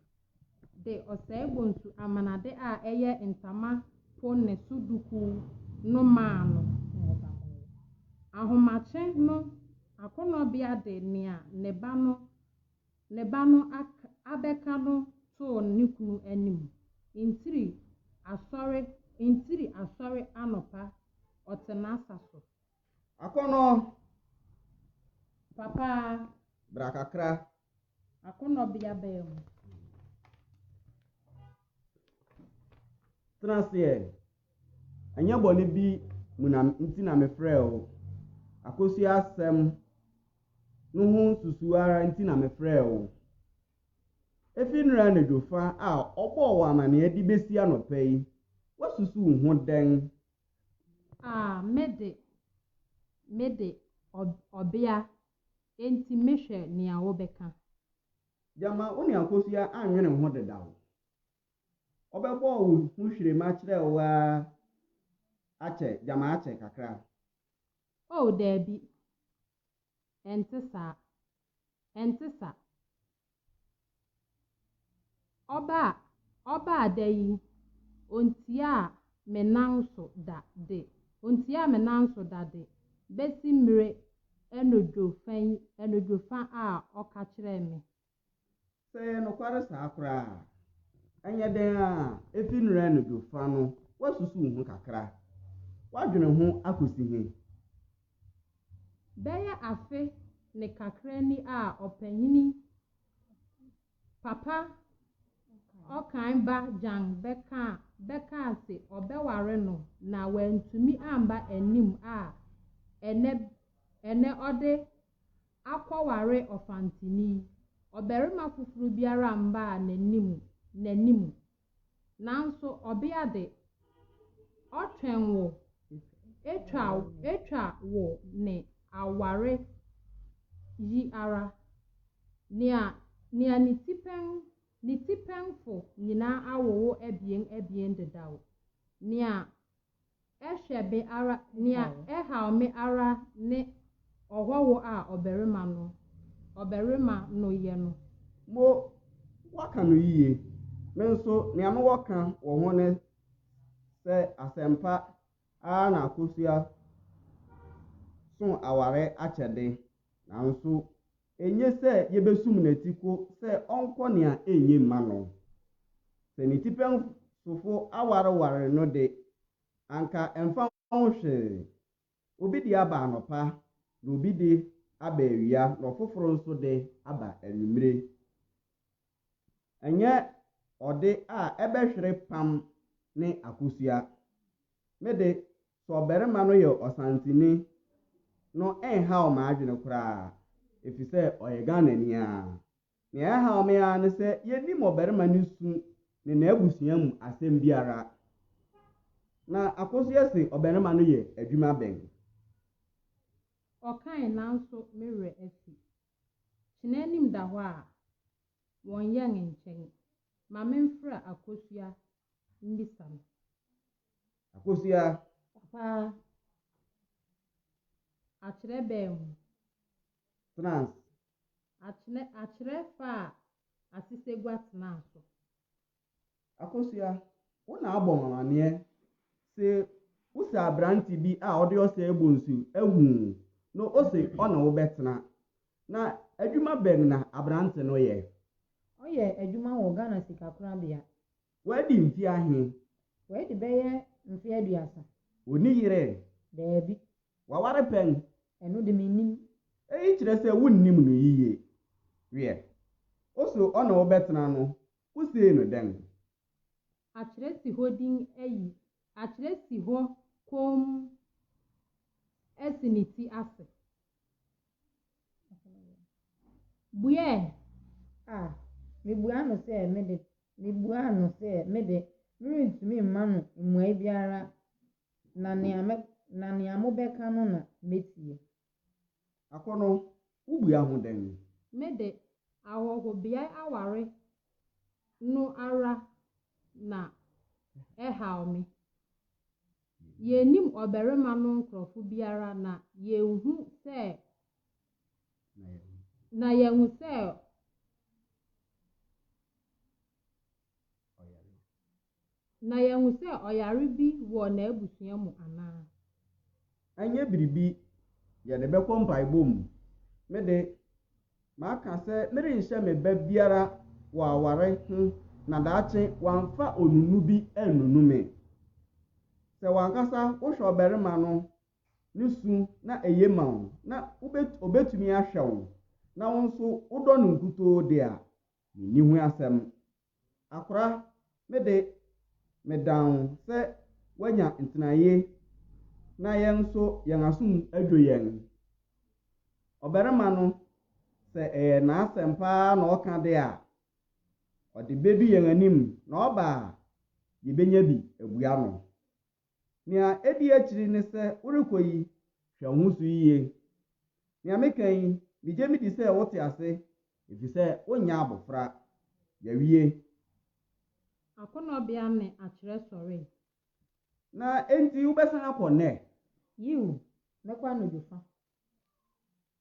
S2: de Ɔsɛe Bonsu amanade a ɛyɛ ntama po ne so dukuu no maa no. Ahomakye no Akɔnnɔbea de nea ne ba no ne ba no abɛka no too ne kunu anim. Ntiri asɔre Ntiri asɔre anɔpa ɔte n'asa so.
S1: Akɔnnɔ!
S2: Papa!
S1: Bra kakra.
S2: Akɔnnɔbea baa mu.
S1: Tena ase ɛ. Ɛnyɛ bɔne bi mu na nti na mefrɛɛ wo. Akosua asɛm no ho nsusuw ara nti na mefrɛɛ wo. Efi nnora anadwo fa a ɔbɔɔ wo amanneɛ de besi anɔpa yi, woasusuw ho dɛn?
S2: Ah, me de, me de, ɔbea, enti mehwɛ nea wobɛka.
S1: Gyama wo ne Akosua annwene ho dedaw. Ɔbɛbɔɔ wo ho hwirema kyerɛɛ wo ara akyɛ, gyama akyɛ kakra.
S2: Oh, dabi, ɛnte saa. Ɛnte sa. Ɔbaa, ɔbaa da yi, ontiaa me nan so da de, ontiaa me nan so da de besi mmere anodwo fa yi, anodwo fa a ɔka kyerɛɛ me.
S1: Sɛ ɛyɛ nokware saa koraa a, ɛnyɛ dɛn ara a, efi nnora anadwo fa no, woasusuw ho kakra. Woadwene ho akosi he?
S2: Bɛyɛ afe ne kakra ni a ɔpanyin Papa Ɔkan ba Jan bɛkaa bɛkaa se ɔbɛware no na wantumi amba anim a ɛnnɛ ɛnnɛ ɔde akɔware Ɔfanteni. Ɔbarima foforo biara mmaa n'anim n'anim. Nanso ɔbea de, ɔtwɛn wo, etwa etwa wo ne aware yi ara. Nea nea ne tipɛn ne tipɛnfo nyinaa awowo abien abien dedaw. Nea Ɛhwɛ me ara, nea ɛhaw me ara ne ɔhɔho a ɔbarima no, ɔbarima no yɛ no.
S1: Mo, woaka no yiye. Me nso, nea mewɔ ka wɔ ho ne sɛ asɛmpa ara na Akosua so aware akyɛde, nanso enye sɛ yebesum n'atiko sɛ ɔnkɔ nea enye mma no. Sɛ ne tipɛnsofo awareware no de, anka ɛmfa ho hwee. Obi de aba anɔpa, na obi de aba awia, na ɔfoforo nso de aba anwummere. Ɛnyɛ ɔde a ɛbɛhwere pam ne akosua. Me de, sɛ ɔbarima no yɛ Ɔsanteni no nhaw m'adwene koraa, efisɛ ɔyɛ Ghanani ara. Nea ɛhaw me ara ne sɛ yennim ɔbarima no su ne n'abusua mu asɛm biara. Na Akosua se ɔbarima no yɛ adwuma bɛn?
S2: Ɔkae nanso me werɛ afi. Kyena anim da hɔ a, wɔnyɛn nkyɛn. Ma memfrɛ Akosua mmisa no.
S1: Akosua.
S3: Papa.
S2: Akyerɛ bɛn mu?
S1: Tena ase.
S2: Akyerɛ akyerɛ faa asesegua tenaa so.
S1: Akosua, wo na abɔ me amaneɛ se wose aberante bi a ɔde ɔsɛe bonsu ahu wo no ose ɔne wo bɛtena. Na adwuma bɛn na aberante no yɛ?
S3: Ɔyɛ adwuma wɔ Ghana Sikakorabea.
S1: Wadi mfe ahe?
S3: Wadi bɛyɛ mfe 30.
S1: Onni yere?
S3: Daabi.
S1: Waware pɛn?
S3: Ɛno de minnim.
S1: Eyi kyerɛ sɛ wunnim no yiye. Wiɛ, ose ɔne wo bɛtena no, wosee no dɛn?
S2: Akyerɛ si hɔ din ayi. Akyerɛ si hɔ komm asi ne ti ase. Buɛ!
S3: A, mibuaa no sɛ me de, mibuaa no sɛ me de, merentumi mma no mmuae biara na nea mɛ na nea mobɛka no na metie.
S1: Akɔnnɔ, wubua ho dɛn?
S2: Me de, ahɔhobea aware no ara na ɛhaw me. Yennim ɔbarima no nkurɔfo biara na yɛahu sɛ na yɛahu sɛ na yɛahu sɛ ɔyare bi wɔ n'abusua mu anaa.
S1: Ɛnyɛ biribi, yɛde bɛkɔ mpaebɔ mu. Me de, maka sɛ merenhyɛ me ba biara wɔ aware ho na daakye wamfa onunu bi annunu me. Sɛ w'ankasa wohwɛ ɔbarima no ne su na eye ma wo na obetumi ahwɛ wo na wo nso wodɔ no nkutoo de a, minni ho asɛm. Akora, me de, medan wo sɛ woanya ntenaeɛ na yɛn nso yɛn asom adwo yɛn. Ɔbarima no, sɛ ɛyɛ n'asɛm paa na ɔka de a, ɔde bedu yɛn anim na ɔba a, yebenya bi abua no. Nea edi akyiri ne sɛ worekɔ yi, hwɛ wo ho so yiye. Nea meka yi, migye midi sɛ wote ase, efisɛ wonyɛ abofra. Yɛawie.
S2: Akɔnnɔbea ne akyerɛ sɔree.
S1: Na enti wobɛsan akɔ nnɛ?
S3: Yiw, mɛkɔ anadwo fa.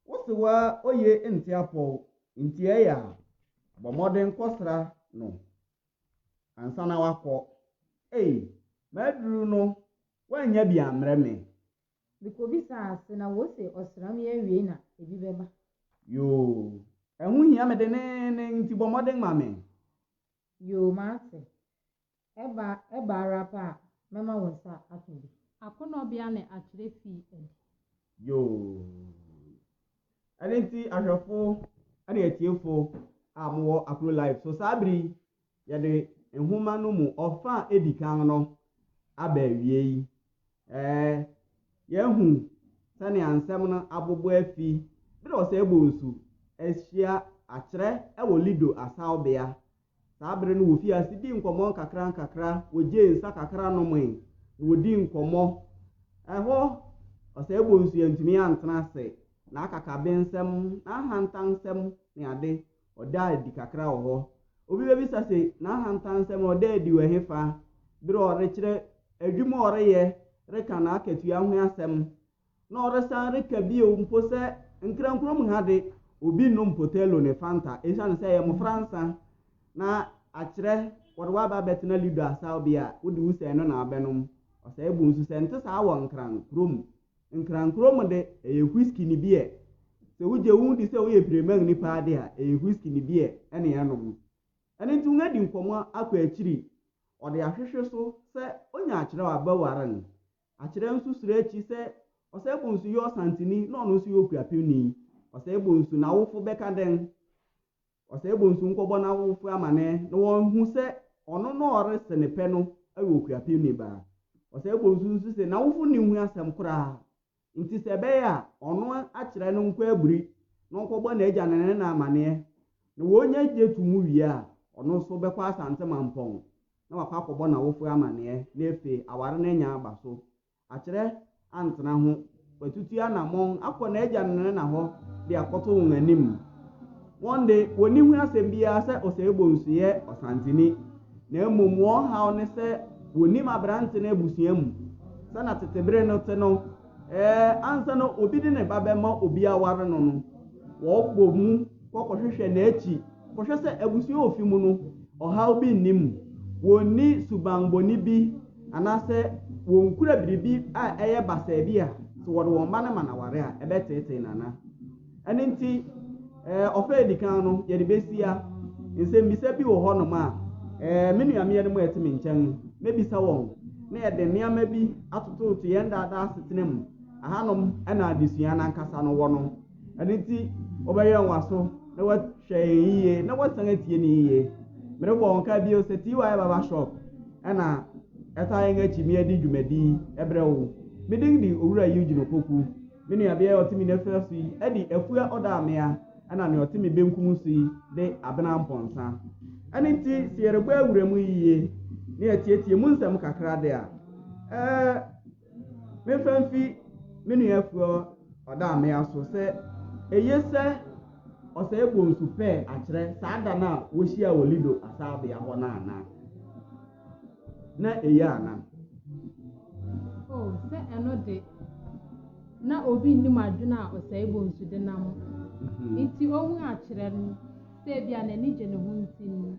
S1: Wo sewa oye nte apɔw, nti ɛyɛ a, bɔ mmɔden kɔsra no ansa na woakɔ. Ei, m'aduru no, woannya bi ammrɛ me.
S3: Mikobisaa ase na wose ɔsram yi awiei na ebi bɛba.
S1: Yoo, ɛho hia me denneennen nti bɔ mmɔden ma me.
S3: Yoo, mate. Ɛba ɛba ara pɛ a, mɛma wo nsa aka bi.
S2: Akɔnnɔbea ne akyerɛ fii adi.
S1: Yoo. Ɛno nti ahwɛfo ne atiefo a mowɔ Akro Live so saa bere yi, yɛde nhoma no mu ɔfã a edi kan no aba awiei. Ɛɛ, yɛahu sɛnea nsɛm no abobɔ afi bere a Ɔsɛe Bonsu ahyia akyerɛ wɔ Lido asawbea. Saa bere no wofii ase dii nkɔmmɔ nkakrankakra, wogyee nsa kakra nomee, na wodii nkɔmmɔ. Ɛhɔ, Ɔsɛe Bonsu antumi antena ase. N'akakabensɛm, n'ahantansɛm ne ade, ɔdaa adi kakra wɔ hɔ. Obi bebisa se, 'N'ahantansɛm no, ɔdaa adi wɔ hefa? Bere a ɔrekyerɛ adwuma a ɔreyɛ, reka n'akatua ho asɛm, na ɔresan reka bio mpo sɛ Nkran kurom ha de, obi nnom Potello ne Fanta esiane sɛ ɛyɛ mmofra nsa, na akyerɛ wɔde wo aba abɛtena Lido asaw bi a wode wo sɛɛ no na abɛnom. Ɔsɛe bo nso sɛ ɛnte saa wɔ Nkran kurom. Nkran kurom de, ɛyɛ whiskey ne beer. Sɛ wugye wo ho di sɛ woyɛ Piremangni paa de a, ɛyɛ whiskey ne beer na ɛnom. Ɛno nti wɔadi nkɔmmɔ akɔ akyiri. Ɔde ahwehwe so sɛ onya akyerɛw a bɛware no. Akyerɛ nso suro akyi sɛ Ɔsɛe Bonsu yɛ Ɔsanteni na ɔno nso yɛ Okuapemni. Ɔsɛe Bonsu n'awofo bɛka dɛn? Ɔsɛe Bonsu nkɔbɔ n'awofo amanneɛ na wɔahu sɛ ɔno na ɔrese ne pɛ no yɛ Okuapemni ba. Ɔsɛe Bonsu nso se n'awofo nni ho asɛm koraa. Nti sɛ ɛbɛyɛ a ɔno akyerɛ no nkɔ aburi na ɔnkɔbɔ n'agya ne ne na amaneɛ na wɔnya gye to mu wie a, ɔno nso bɛkɔ Asante Mampɔn. na wakɔ akɔbɔ n'awofo amanneɛ na afei aware no anya aba so. Akyerɛ antena ho, watutu anammɔn akɔ n'agya ne ne na hɔ de akɔto wɔn anim. Wɔn de, wɔnni ho asɛm biara sɛ Osei Bonsu yɛ Ɔsanteni, na mmom wɔn haw ne sɛ wɔnnim aberante no abusua mu. Sɛnea tete bere no te no, ɛɛ, ansa na obi de ne ba bɛma obi aware no no, wɔbɔ mu kɔ kɔhwehwɛ n'akyi kɔhwɛ sɛ abusua a ofi mu no, ɔhaw bi nni mu, wɔnni subammɔne bi, anaasɛ wɔnkura biribi a ɛyɛ basaa bi a sɛ wɔde wɔn ba no ma no aware a, ɛbɛteetee no anaa. Ɛno nti, ɔfa a edi kan no, yɛde besia. Nsɛmmisa bi wɔ hɔnom a, me nuamea no mu a ɛte me nkyɛn, mɛbisa wɔn, na yɛde nneɛma bi atototo yɛn daadaa asetena mu. Ahanom na adesua no ankasa no wɔ no. Ɛno nti, wobɛyɛn w'aso na woahwɛ yɛn yiye na woasan atie no yiye. Merebɔ wo nkae bio sɛ TY Barber Shop na ɛtaa yɛn akyi ma yɛde dwumadi yi brɛ wo. Me din de Owura Eugene Opoku. Me nuabea a ɔte me nifa so yi de Afua Ɔdaamea ɛna nea ɔte me benkum so yi de Abena Mpɔnsa. Ɛno nti, sɛ yɛrebɔ awura mu yiye na yɛatietie mu nsɛm kakra de a, ɛɛ Memfa mfi me nua Afua Ɔdaamea so sɛ eye sɛ ɔsɛe bonsu pɛɛ akyerɛ saa da no a wohyiaa wɔ Lido asabea hɔ no anaa? Na eye ana?
S2: Oh, sɛ ɛno de, na obi nnim adwene a ɔsɛe bonsu de nam. Nti ohun akyerɛ no sɛ ebia n'ani gye ne ho nti no,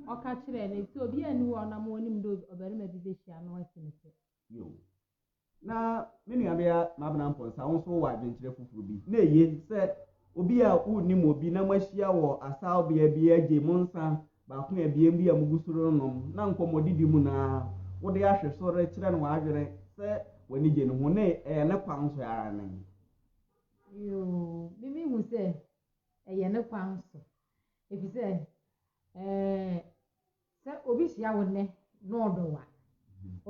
S2: ɔka kyerɛɛ no, efisɛ obiara nni hɔ a ɔnam onim dɛ ɔbarima bi behyia no asi no pɛ.
S1: Yo. Na me nuabea Mabena Mpɔnsa, wo nso wowɔ adwenkyerɛ foforo bi. Na eye sɛ obi a wunnim obi na moahyia wɔ asawbea bi agye mo nsa baako abien bi a mugu so renom na nkɔmmɔdidi mu no ara wode ahwe so rekyerɛ no w'adwene sɛ w'ani gye ne ho na ɛyɛ ne kwan so ara nen.
S3: Yoo, me mihu sɛ ɛyɛ ne kwan so, efisɛ ɛɛ Sɛ obi hyia wo nnɛ na ɔdɔ wo a,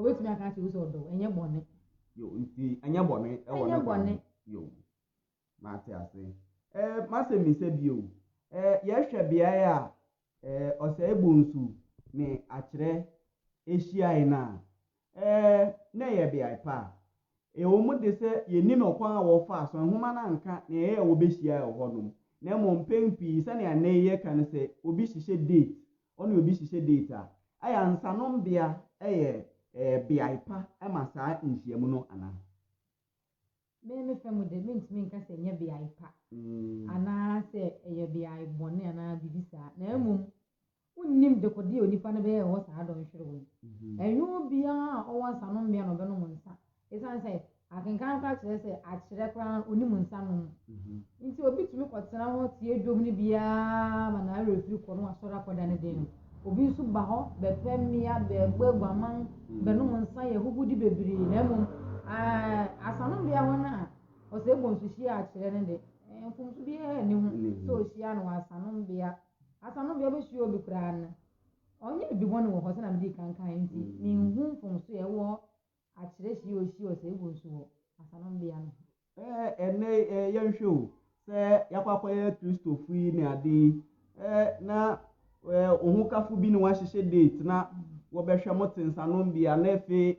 S3: obetumi aka akyerɛ wo sɛ ɔdɔ wo, ɛnyɛ bɔne.
S1: Yo, nti ɛnyɛ bɔne ɛwɔ ne kwan ho. Yo, mate ase. Eh, m'asɛm misa bio. Eh, yɛhwɛ beae a eh, Ɔsɛe Bonsu ne Akyerɛ hyiae no a, eh, na ɛyɛ beae pa a. Ɛwɔ mu de sɛ yennim ɔkwan a wɔfaa so, nhoma no anka nea ɛyɛe a wobehyiae wɔ hɔnom, na mmom mpɛn pii sɛnea nnɛ yi yɛka no sɛ obi hyehyɛ date, ɔne obi hyehyɛ date a, ɛyɛ a nsanombea yɛ beae pa ma saa nhyiam no anaa?
S3: Me me fa mu de, mintumi nka sɛ ɛnyɛ beae pa anaasɛ ɛyɛ beae bɔne anaa biribi saa, na mmom Wonnim dekode a onipa no bɛyɛ wɔ hɔ saa dɔnhwerew no. Ɛnyɛ obiara a ɔwɔ nsanommea na ɔbɛnom nsa. Esiane sɛ akenkan koraa kyerɛ sɛ akyerɛ koraa no onim nsa nom. Nti obi tumi kɔtena hɔ tie dwom no bi ara ma n'awerɛfiri kɔ na wasɔre akɔda ne dan mu. Obi nso ba hɔ bɛpɛ mmea, bɛbɔ aguaman, bɛnom nsa, yɛ ahuhude bebree. Na mmom asanombea hɔ no a ɔsɛ bɔ nso hyia akyerɛ no de, mfomso biara nni ho sɛ ohyia no wɔ asanombea. Asanom bea bɛhyia obi koraa no, ɔnyɛ biribi bɔne wɔ hɔ sɛnea medii kan kae nti, menhu mfomso a ɛwɔ akyerɛ hyia ohyia ɔsɛe gu nso wɔ asanom bea no ho.
S1: Ɛnnɛ yi, yɛnhwɛ o, sɛ yɛakɔ akɔyɛ Kristofo yi ne ade yi, na wo hokafo bi ne wahyehyɛ date na wɔbɛhwɛ mo te nsanom bea na afei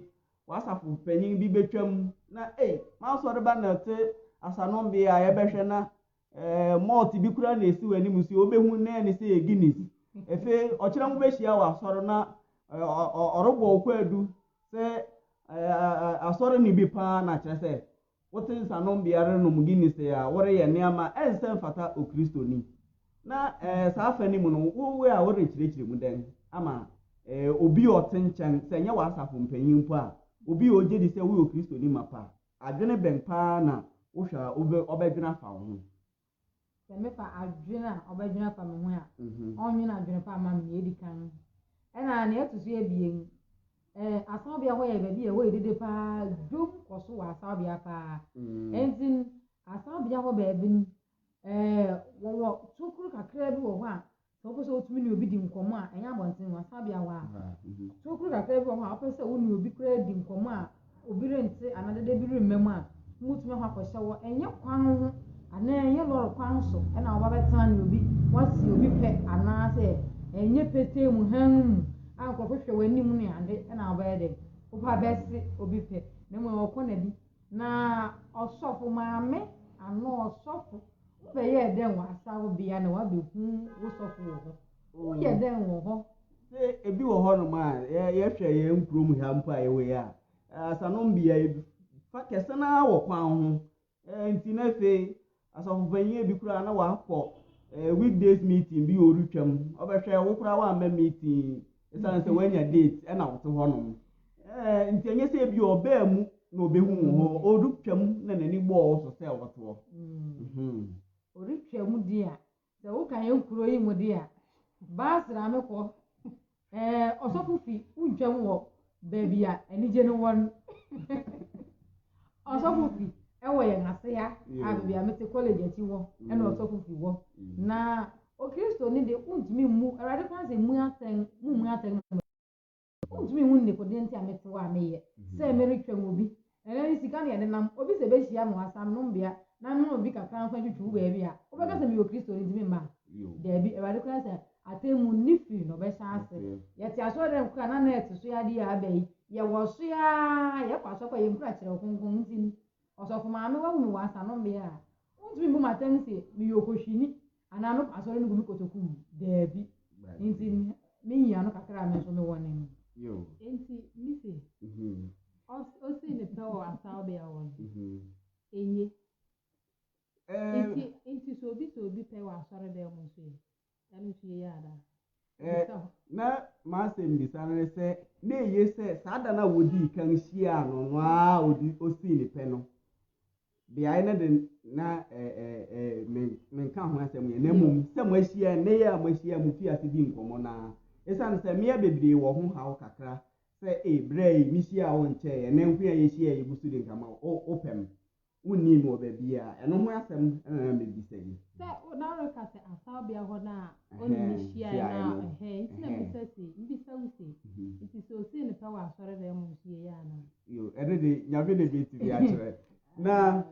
S1: w'asafo panyin bi bɛtwam na ei, m'asɔreba na ɛte asanom bea a yɛbɛhwɛ na Ɛɛ, malt bi koraa na esi w'anim so, wobehu na ɛne sɛ yɛ Guinness. Afei ɔkyerɛ mo bɛhyia wɔ asɔre na ɔrebɔ wo kwaadu sɛ asɔre ne bi paa na kyerɛ sɛ wote nsanom bea renom Guinness a woreyɛ nneɛma ɛnsɛ mfata Okristoni. Na saa fa no mu no, wo a worekyerɛkyerɛ mu dɛn ama obi a ɔte nkyɛn sɛ ɛnyɛ w'asafo mpanyin mpo a, obi a ogye di sɛ woyɛ Okristoni mapa Adwene bɛn paa na wohwɛ a ɔbɛdwene afa wo ho?
S3: Sɛ mefa adwene a ɔbɛdwene afa me ho a, ɔnnwene adwene pa mma me, nea edi kan. Ɛnna nea ɛto so abien, eh, asawbea hɔ yɛ baabi a ɛhɔ yɛ dede paa, dwom kɔ so wɔ asawbea paa. Enti asawbea hɔ baabi no, eh, wɔwɔ tokuro kakraa bi wɔ hɔ a Sɛ wopɛ sɛ wotumi ne obi di nkɔmmɔ a, ɛnyɛ abɔnten o, asabea hɔ a. Tokuro kakra bi wɔ hɔ a, wopɛ sɛ wo ne obi koraa di nkɔmmɔ a, obi rente anaa dede bi remma mu a, mobɛtumi akɔ akɔhyɛ hɔ. Ɛnyɛ kwan ho anaa ɛnyɛ lɔre kwan so na woba bɛtena ne obi, woasi obi pɛ anaasɛ ɛnyɛ petee mu, hann mu. a nkurɔfo hwɛ w'anim ne ade na wobɛyɛ dɛn, woba bɛse obi pɛ, na mmom ɛwɔ kɔna bi. Na ɔsɔfo maame anaa ɔsɔfo, wobɛyɛɛ dɛn wɔ asawobea na woabɛhu wo sɔfo wɔ hɔ? Woyɛ dɛn wɔ hɔ?
S1: Sɛ ebi wɔ hɔnom a, yɛhwɛ yɛn kurom ha mpo a yɛwɔ yi a, asanombea yi fa kɛse no ara wɔ kwan ho. Nti na afei asɔfopanyin bi koraa na wakɔ weekdays meeting bi ɔretwam. Ɔbɛhwɛ wo koraa woamma meeting ɛsiane sɛ woanya date ɛna wote hɔnom. Nti ɛnyɛ sɛ ebi ɔbaa mu na ɔbɛhu wo hɔ, ɔretwam na n'ani bɔɔ wo so sɛ wɔte hɔ.
S3: Ɔretwam di a, sɛ woka yɛn kuro yi mu di a, baasra me kɔ. Ɔsɔfo fi wontwam wɔ baabi a anigye no wɔ no. Ɔsɔfo fi ɛwɔ yɛn ase ha, a baabi a mete college akyi hɔ, ɛna ɔsɔfo fi wɔ. Na Okristoni de, wontumi mmu, Awurade koraa sɛ mmu atɛn, mummu atɛn no. Wontumi nhu ndekodeɛ nti a mete hɔ a meyɛ sɛ meretwɛn obi. Ɛnɛ yi sika na yɛde nam. Obi sɛ bɛhyia me wɔ asamnombea na mema obi kakra mfa ntwitwi wo baabi a, wobɛka sɛ meyɛ Okristoni nti memma? Daabi, Awurade koraa sɛ atemmu nni firi na ɔbɛhyɛ ase. Yɛte asɔredan mu koraa na na ɛte so yi adeɛ a aba yi, yɛwɔ so ara, yɛkɔ asɔre koraa yɛnkura kyerɛw kronkron nti Ɔsɔfo maame wahu me wɔ asanombea a, wontumi mbu me atɛn se meyɛ okohwini anaa mekɔ asɔre no gu me kotoku mu. Daabi. Nti me nyiano kakra a me nso mewɔ ne no.
S2: Enti mise, Osii ne pɛ wɔ asawbea hɔ no, enye. Enti sɛ obi sɛ obi pɛ wɔ asɔredan mu nso ɛ? Ɛno nso yɛ anaa?
S1: Bisa hɔ. Na m'asɛmmisa no ne sɛ, na eye sɛ saa da no a wodii kan hyiaa no no ara a odi osii ne pɛ no? Beae no de, na menka ho asɛm yɛ, na mmom sɛ moahyia nnɛ yi a moahyia a mufii ase dii nkɔmmɔ no ara. Esiane sɛ mmea bebree wɔ ho haw kakra sɛ, Ee, bere a mihyiaa wo nkyɛe, ɛnnɛ nko a yehyiae yi gu so di nkɔmmɔ, wopɛ me. Wonnii me wɔ baabiara. Ɛno ho asɛm na na mebisa yi.
S2: Sɛ na woreka sɛ asawbea hɔ no a ɔne me hyiae no a, ɛhɛn, nti na mebisa se, mebisa wo se, nti sɛ osii no pɛ wɔ asɔredan mu nso yɛyɛ anaa?
S1: Yo, ɛno de, Nyame na ebetumi akyerɛ. Na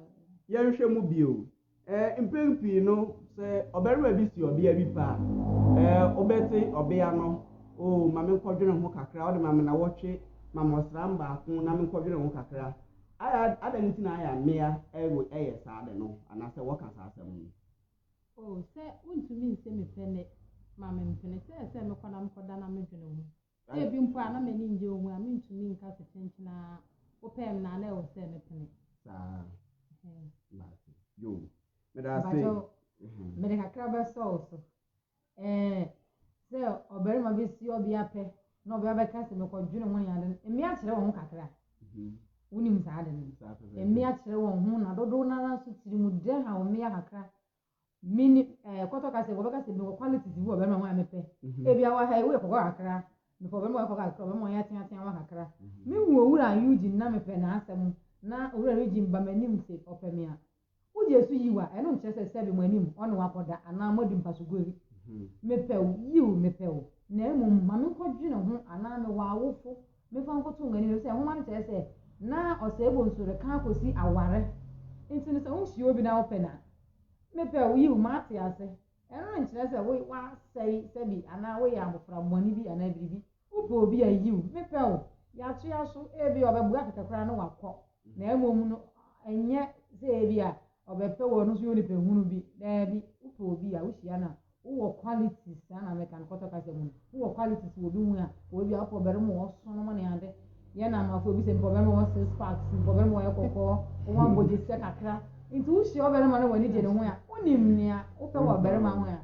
S1: yɛnhwɛ mu bio. Mpɛn pii no, sɛ ɔbarima bi si ɔbea bi pɛ a, wobɛte ɔbea no, Oh, ma menkɔdwene ho kakra, wode ma me nnawɔtwe, ma me ɔsram baako na menkɔdwene ho kakra. Ayɛ adɛn nti na ayɛ a mmea yɛ saa ade no anaasɛ wɔka saa asɛm no?
S2: Oh, sɛ wontumi nse me pɛ nnɛ ma mempene, sɛ ɛsɛ mekɔ na mekɔda na medwene ho. Sɛ ebi mpo a na m'ani nnye wo ho a, mentumi nka sɛ kyenkyen ara wopɛɛ me na na ɛwɔ sɛ mepene.
S1: Saa. Mate. Yo. Meda ase.
S3: Mpakyɛw, mede kakra bɛsɔ wo so. Ɛɛ, sɛ ɔbarima bi si ɔbea pɛ na ɔbea bɛka sɛ mekɔdwene ho ne ade no, mmea kyerɛ wɔn ho kakra. Wonim saa ade no. Mmea kyerɛ wɔn ho na dodow no ara nso tirimudɛ haw mmea kakra. Mini ɛɛ kɔtɔ ka sɛ wɔbɛka sɛ mewɔ qualities bi wɔ ɔbarima ho a mepɛ. Ebi awɔ ha yi woyɛ kɔkɔɔ kakra, mepɛ ɔbarima a ɔyɛ kɔkɔɔ kakra, ɔbarima a ɔyɛ ateatea wa kakra. Mehu owura Eugene na mepɛ n'asɛm na owura Eugene ba m'anim sɛ ɔpɛ me a, Wogye so yiw a, ɛno nkyerɛ sɛ sɛbe mo anim ɔne wo akɔda anaa moadi mpasoguari. Mepɛ wo, yiw, mepɛ wo, na mmom ma menkɔdwene ho anaa mewɔ awofo memfa nkɔto wɔn anim, efisɛ nhoma no kyerɛ sɛ na ɔsɛebɔ nso reka akosi aware. Enti no sɛ wuhyia obi na wopɛ no a, mepɛ wo, yiw, mate ase. Ɛno nkyerɛ sɛ wo woasɛe sɛbe anaa woyɛ abofra bɔne bi anaa biribi. Wopɛ obi a, yiw, mepɛ wo. Yɛatoa so, ebia ɔbɛboa kɛkɛ koraa na wakɔ. Na mmom no, ɛnyɛ sɛ ebia ɔbɛpɛ wo, ɔno nso yɛ onipa hunu bi. Daabi, wopɛ obi a, wohyia no a, wowɔ qualities, saa na mɛka no kɔtɔ kasa mu no, wowɔ qualities wɔ obi ho a, obi a wopɛ ɔbarima a ɔso nom ne ade. Yɛn amafo obi sɛ mepɛ ɔbarima a ɔwɔ six packs, mepɛ ɔbarima a ɔyɛ kɔkɔɔ, ɔwɔ abɔgyesɛ kakra. Nti wohyia ɔbarima na w'ani gye ne ho a, wonim nea wopɛ wɔ ɔbarima ho a,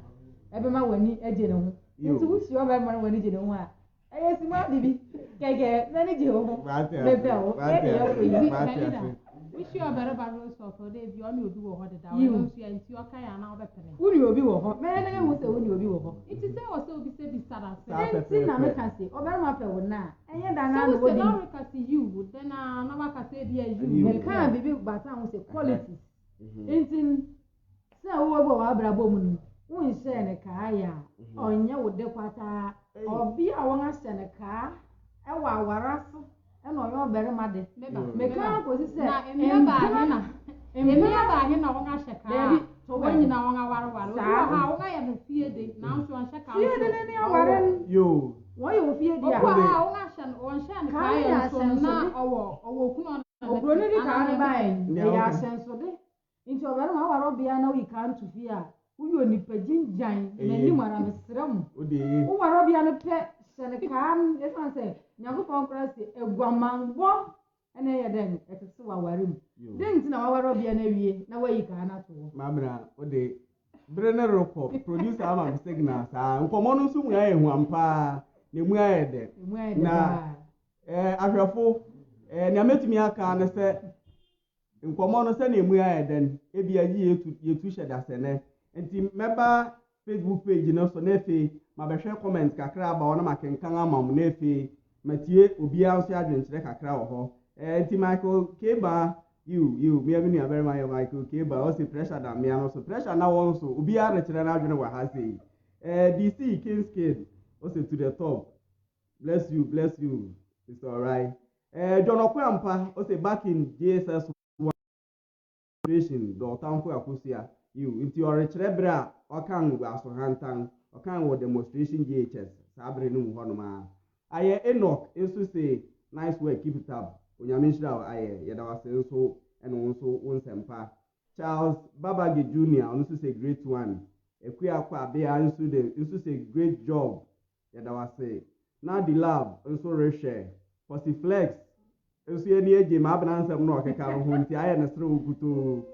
S3: ɛbɛma w'ani agye ne ho. Nti wohyia ɔbarima na w'ani gye ne ho a, Ɛyɛ sima ade bi kɛkɛ m'ani gye wo ho mepɛ wo ɛne ɛkɔ yi.
S2: Wohyia ɔbarima no nso ɔpɛ dɛ bi ɔne obi wɔ hɔ deda ɔno nso yɛ nti ɔka yɛ anaa ɔbɛpene.
S3: Wo ne obi wɔ hɔ mɛyɛ dɛ ehu sɛ wo ne obi wɔ hɔ.
S2: Nti sɛ wɔ sɛ obi sɛ bisa no asɛm.
S3: Nti na meka se ɔbarima pɛ wo na ɛnyɛ da naa na wodi.
S2: Sɛ wo sɛ na ɔreka se yiw dɛn a na waka sɛ ebi a yiw.
S3: Mekaa biribi bataa ho sɛ qualities nti Sɛ wowɔ bi wɔ w'abrabɔ mu no, wonhyɛɛ no kaa yɛ a, ɔnyɛ wo de kwataa. Ɔbea a wɔahyɛ no kaa wɔ aware ase na ɔyɛ ɔbarima de. Meka ara kɔsi sɛ
S2: mpena mmea baahe na wɔahyɛ kaa
S3: Daabi,
S2: wɔn nyinaa wɔn awareware. Obi wɔ hɔ a wɔayɛ no fie de nanso ɔnhyɛ kaa
S3: Fie de ne ne aware no. Wɔyɛ wɔ fie de a. kaa nto fie a, woyɛ onipa gyingyan.
S1: Eye.
S3: M'anim ara mesrɛ mo.
S1: Wode ye.
S3: Woware ɔbea no pɛ, hyɛ no kaa no, ɛsiane sɛ Nyankopɔn koraa se aguamammɔ na ɛyɛ dɛn ɛtetew aware mu. Dɛn nti na waware ɔbea no awie na wayi kaa no ato hɔ?
S1: Mabena, wode bere no rekɔ, producer ama me signal saa. Nkɔmmɔ no nso mu ayɛ huam paa, na emu ayɛ dɛ.
S3: Emu ayɛ dɛ
S1: Na
S3: paa.
S1: eh, ahwɛfo, eh, nea mɛtumi aka ne sɛ nkɔmmɔ no sɛnea emu ayɛ dɛ no, ebia yi yɛtu yɛtu hyɛ dasɛnɛ. Nti mɛba Facebook page no so na afei mabɛhwɛ comment kakra aba hɔ na makenkan ama mo na afei matie obiara nso adwenkyerɛ kakra wɔ hɔ. Eh, nti Michael Keba, yiw, yiw, mmea me nuabarima yɛ Michael Keba, ɔse pressure da mmea no so. Pressure na wɔn so, obiara rekyerɛ n'adwene wɔ ha sei. Eh, DC Kings Kid, ɔse to the top. Bless you, bless you. It's alright. Eh, John Okwampa, ɔse back in JSS demonstration dɔ ɔtamfo akosua. Yiw, nti ɔrekyerɛ bere a ɔkan Goaso Hantan, ɔkan wɔ demonstration JHS saa bere no mu hɔnom a. Ayɛ Enoch nso se nice work, keep it up. Onyame nhyira wo ayɛ, yɛda wo ase nso ɛne wo nso wo nsɛmpa. Charles Babage Jr. ɔno nso sɛ great one. Akua Kwabea nso de nso sɛ great job, yɛda wo ase. Nadi Love nso rehwɛ. Posi Flex nso yɛ ni agye ma abena nsɛm na ɔkeka no ho nti ayɛ ne serew kutoo.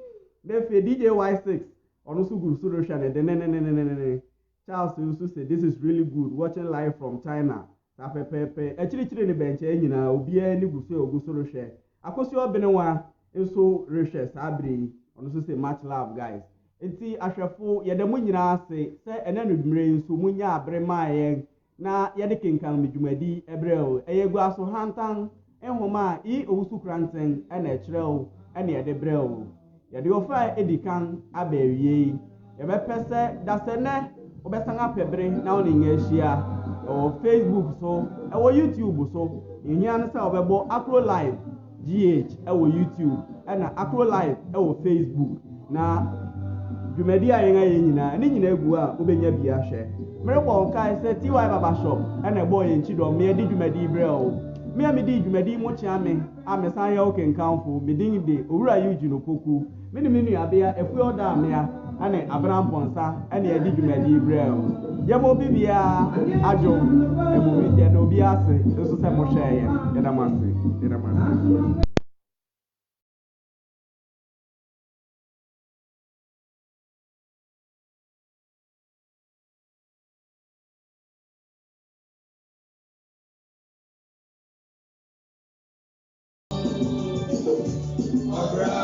S1: Na afei DJ Y6 ɔno nso gu so rehwɛ ne de ne ne ne ne ne ne. Charles nso sɛ this is really good watching live from China. Saa pɛpɛɛpɛ. Akyirikyiri ne bɛnkyɛn nyinaa obiara ani gu so a ogu so rehwɛ. Akosua Ɔbenewa nso rehwɛ saa bere yi. Ɔno nso sɛ much love guys. Nti ahwɛfo yɛda mo nyinaa ase sɛ ɛnɛ no mmerɛ yi nso munya abere maa yɛn na yɛde kenkan me dwumadi ɛberɛ o. Ɛyɛ Goaso Hantan nhoma a E Owusu Koranteng ɛna ɛkyerɛ o ɛna yɛde brɛ o. Yɛde ɔfa a edi kan aba awie yi. Yɛbɛpɛ sɛ dasɛnɛ wobɛsan apɛ bere na wo ne nyɛ ahyia ɛwɔ Facebook so, ɛwɔ YouTube so. Nhia no sɛ wobɛbɔ Akro Live GH ɛwɔ YouTube ɛna Akro Live ɛwɔ Facebook. Na dwumadi a yɛn ayɛ nyinaa ne nyinaa gu a wobɛnya bi ahwɛ. Merebɔ nkae sɛ TY Baba Shop ɛna ɛbɔɔ yɛn akyi dɔm me adi dwumadi brɛ o. Me a medi dwumadi mo kyea me a mesan yɛ wo kenkanfo, me din de Owura Eugene Opoku. Me ne me nuabea Efue Ɔda Amea ɛne Abena Mpɔnsa ɛne ɛdi dwumadi brɛ o. Yɛma obi biara adwo ɛmu yɛda obi ase nso sɛ mohwɛɛ yɛn. Yɛda mo ase. Yɛda mo ase.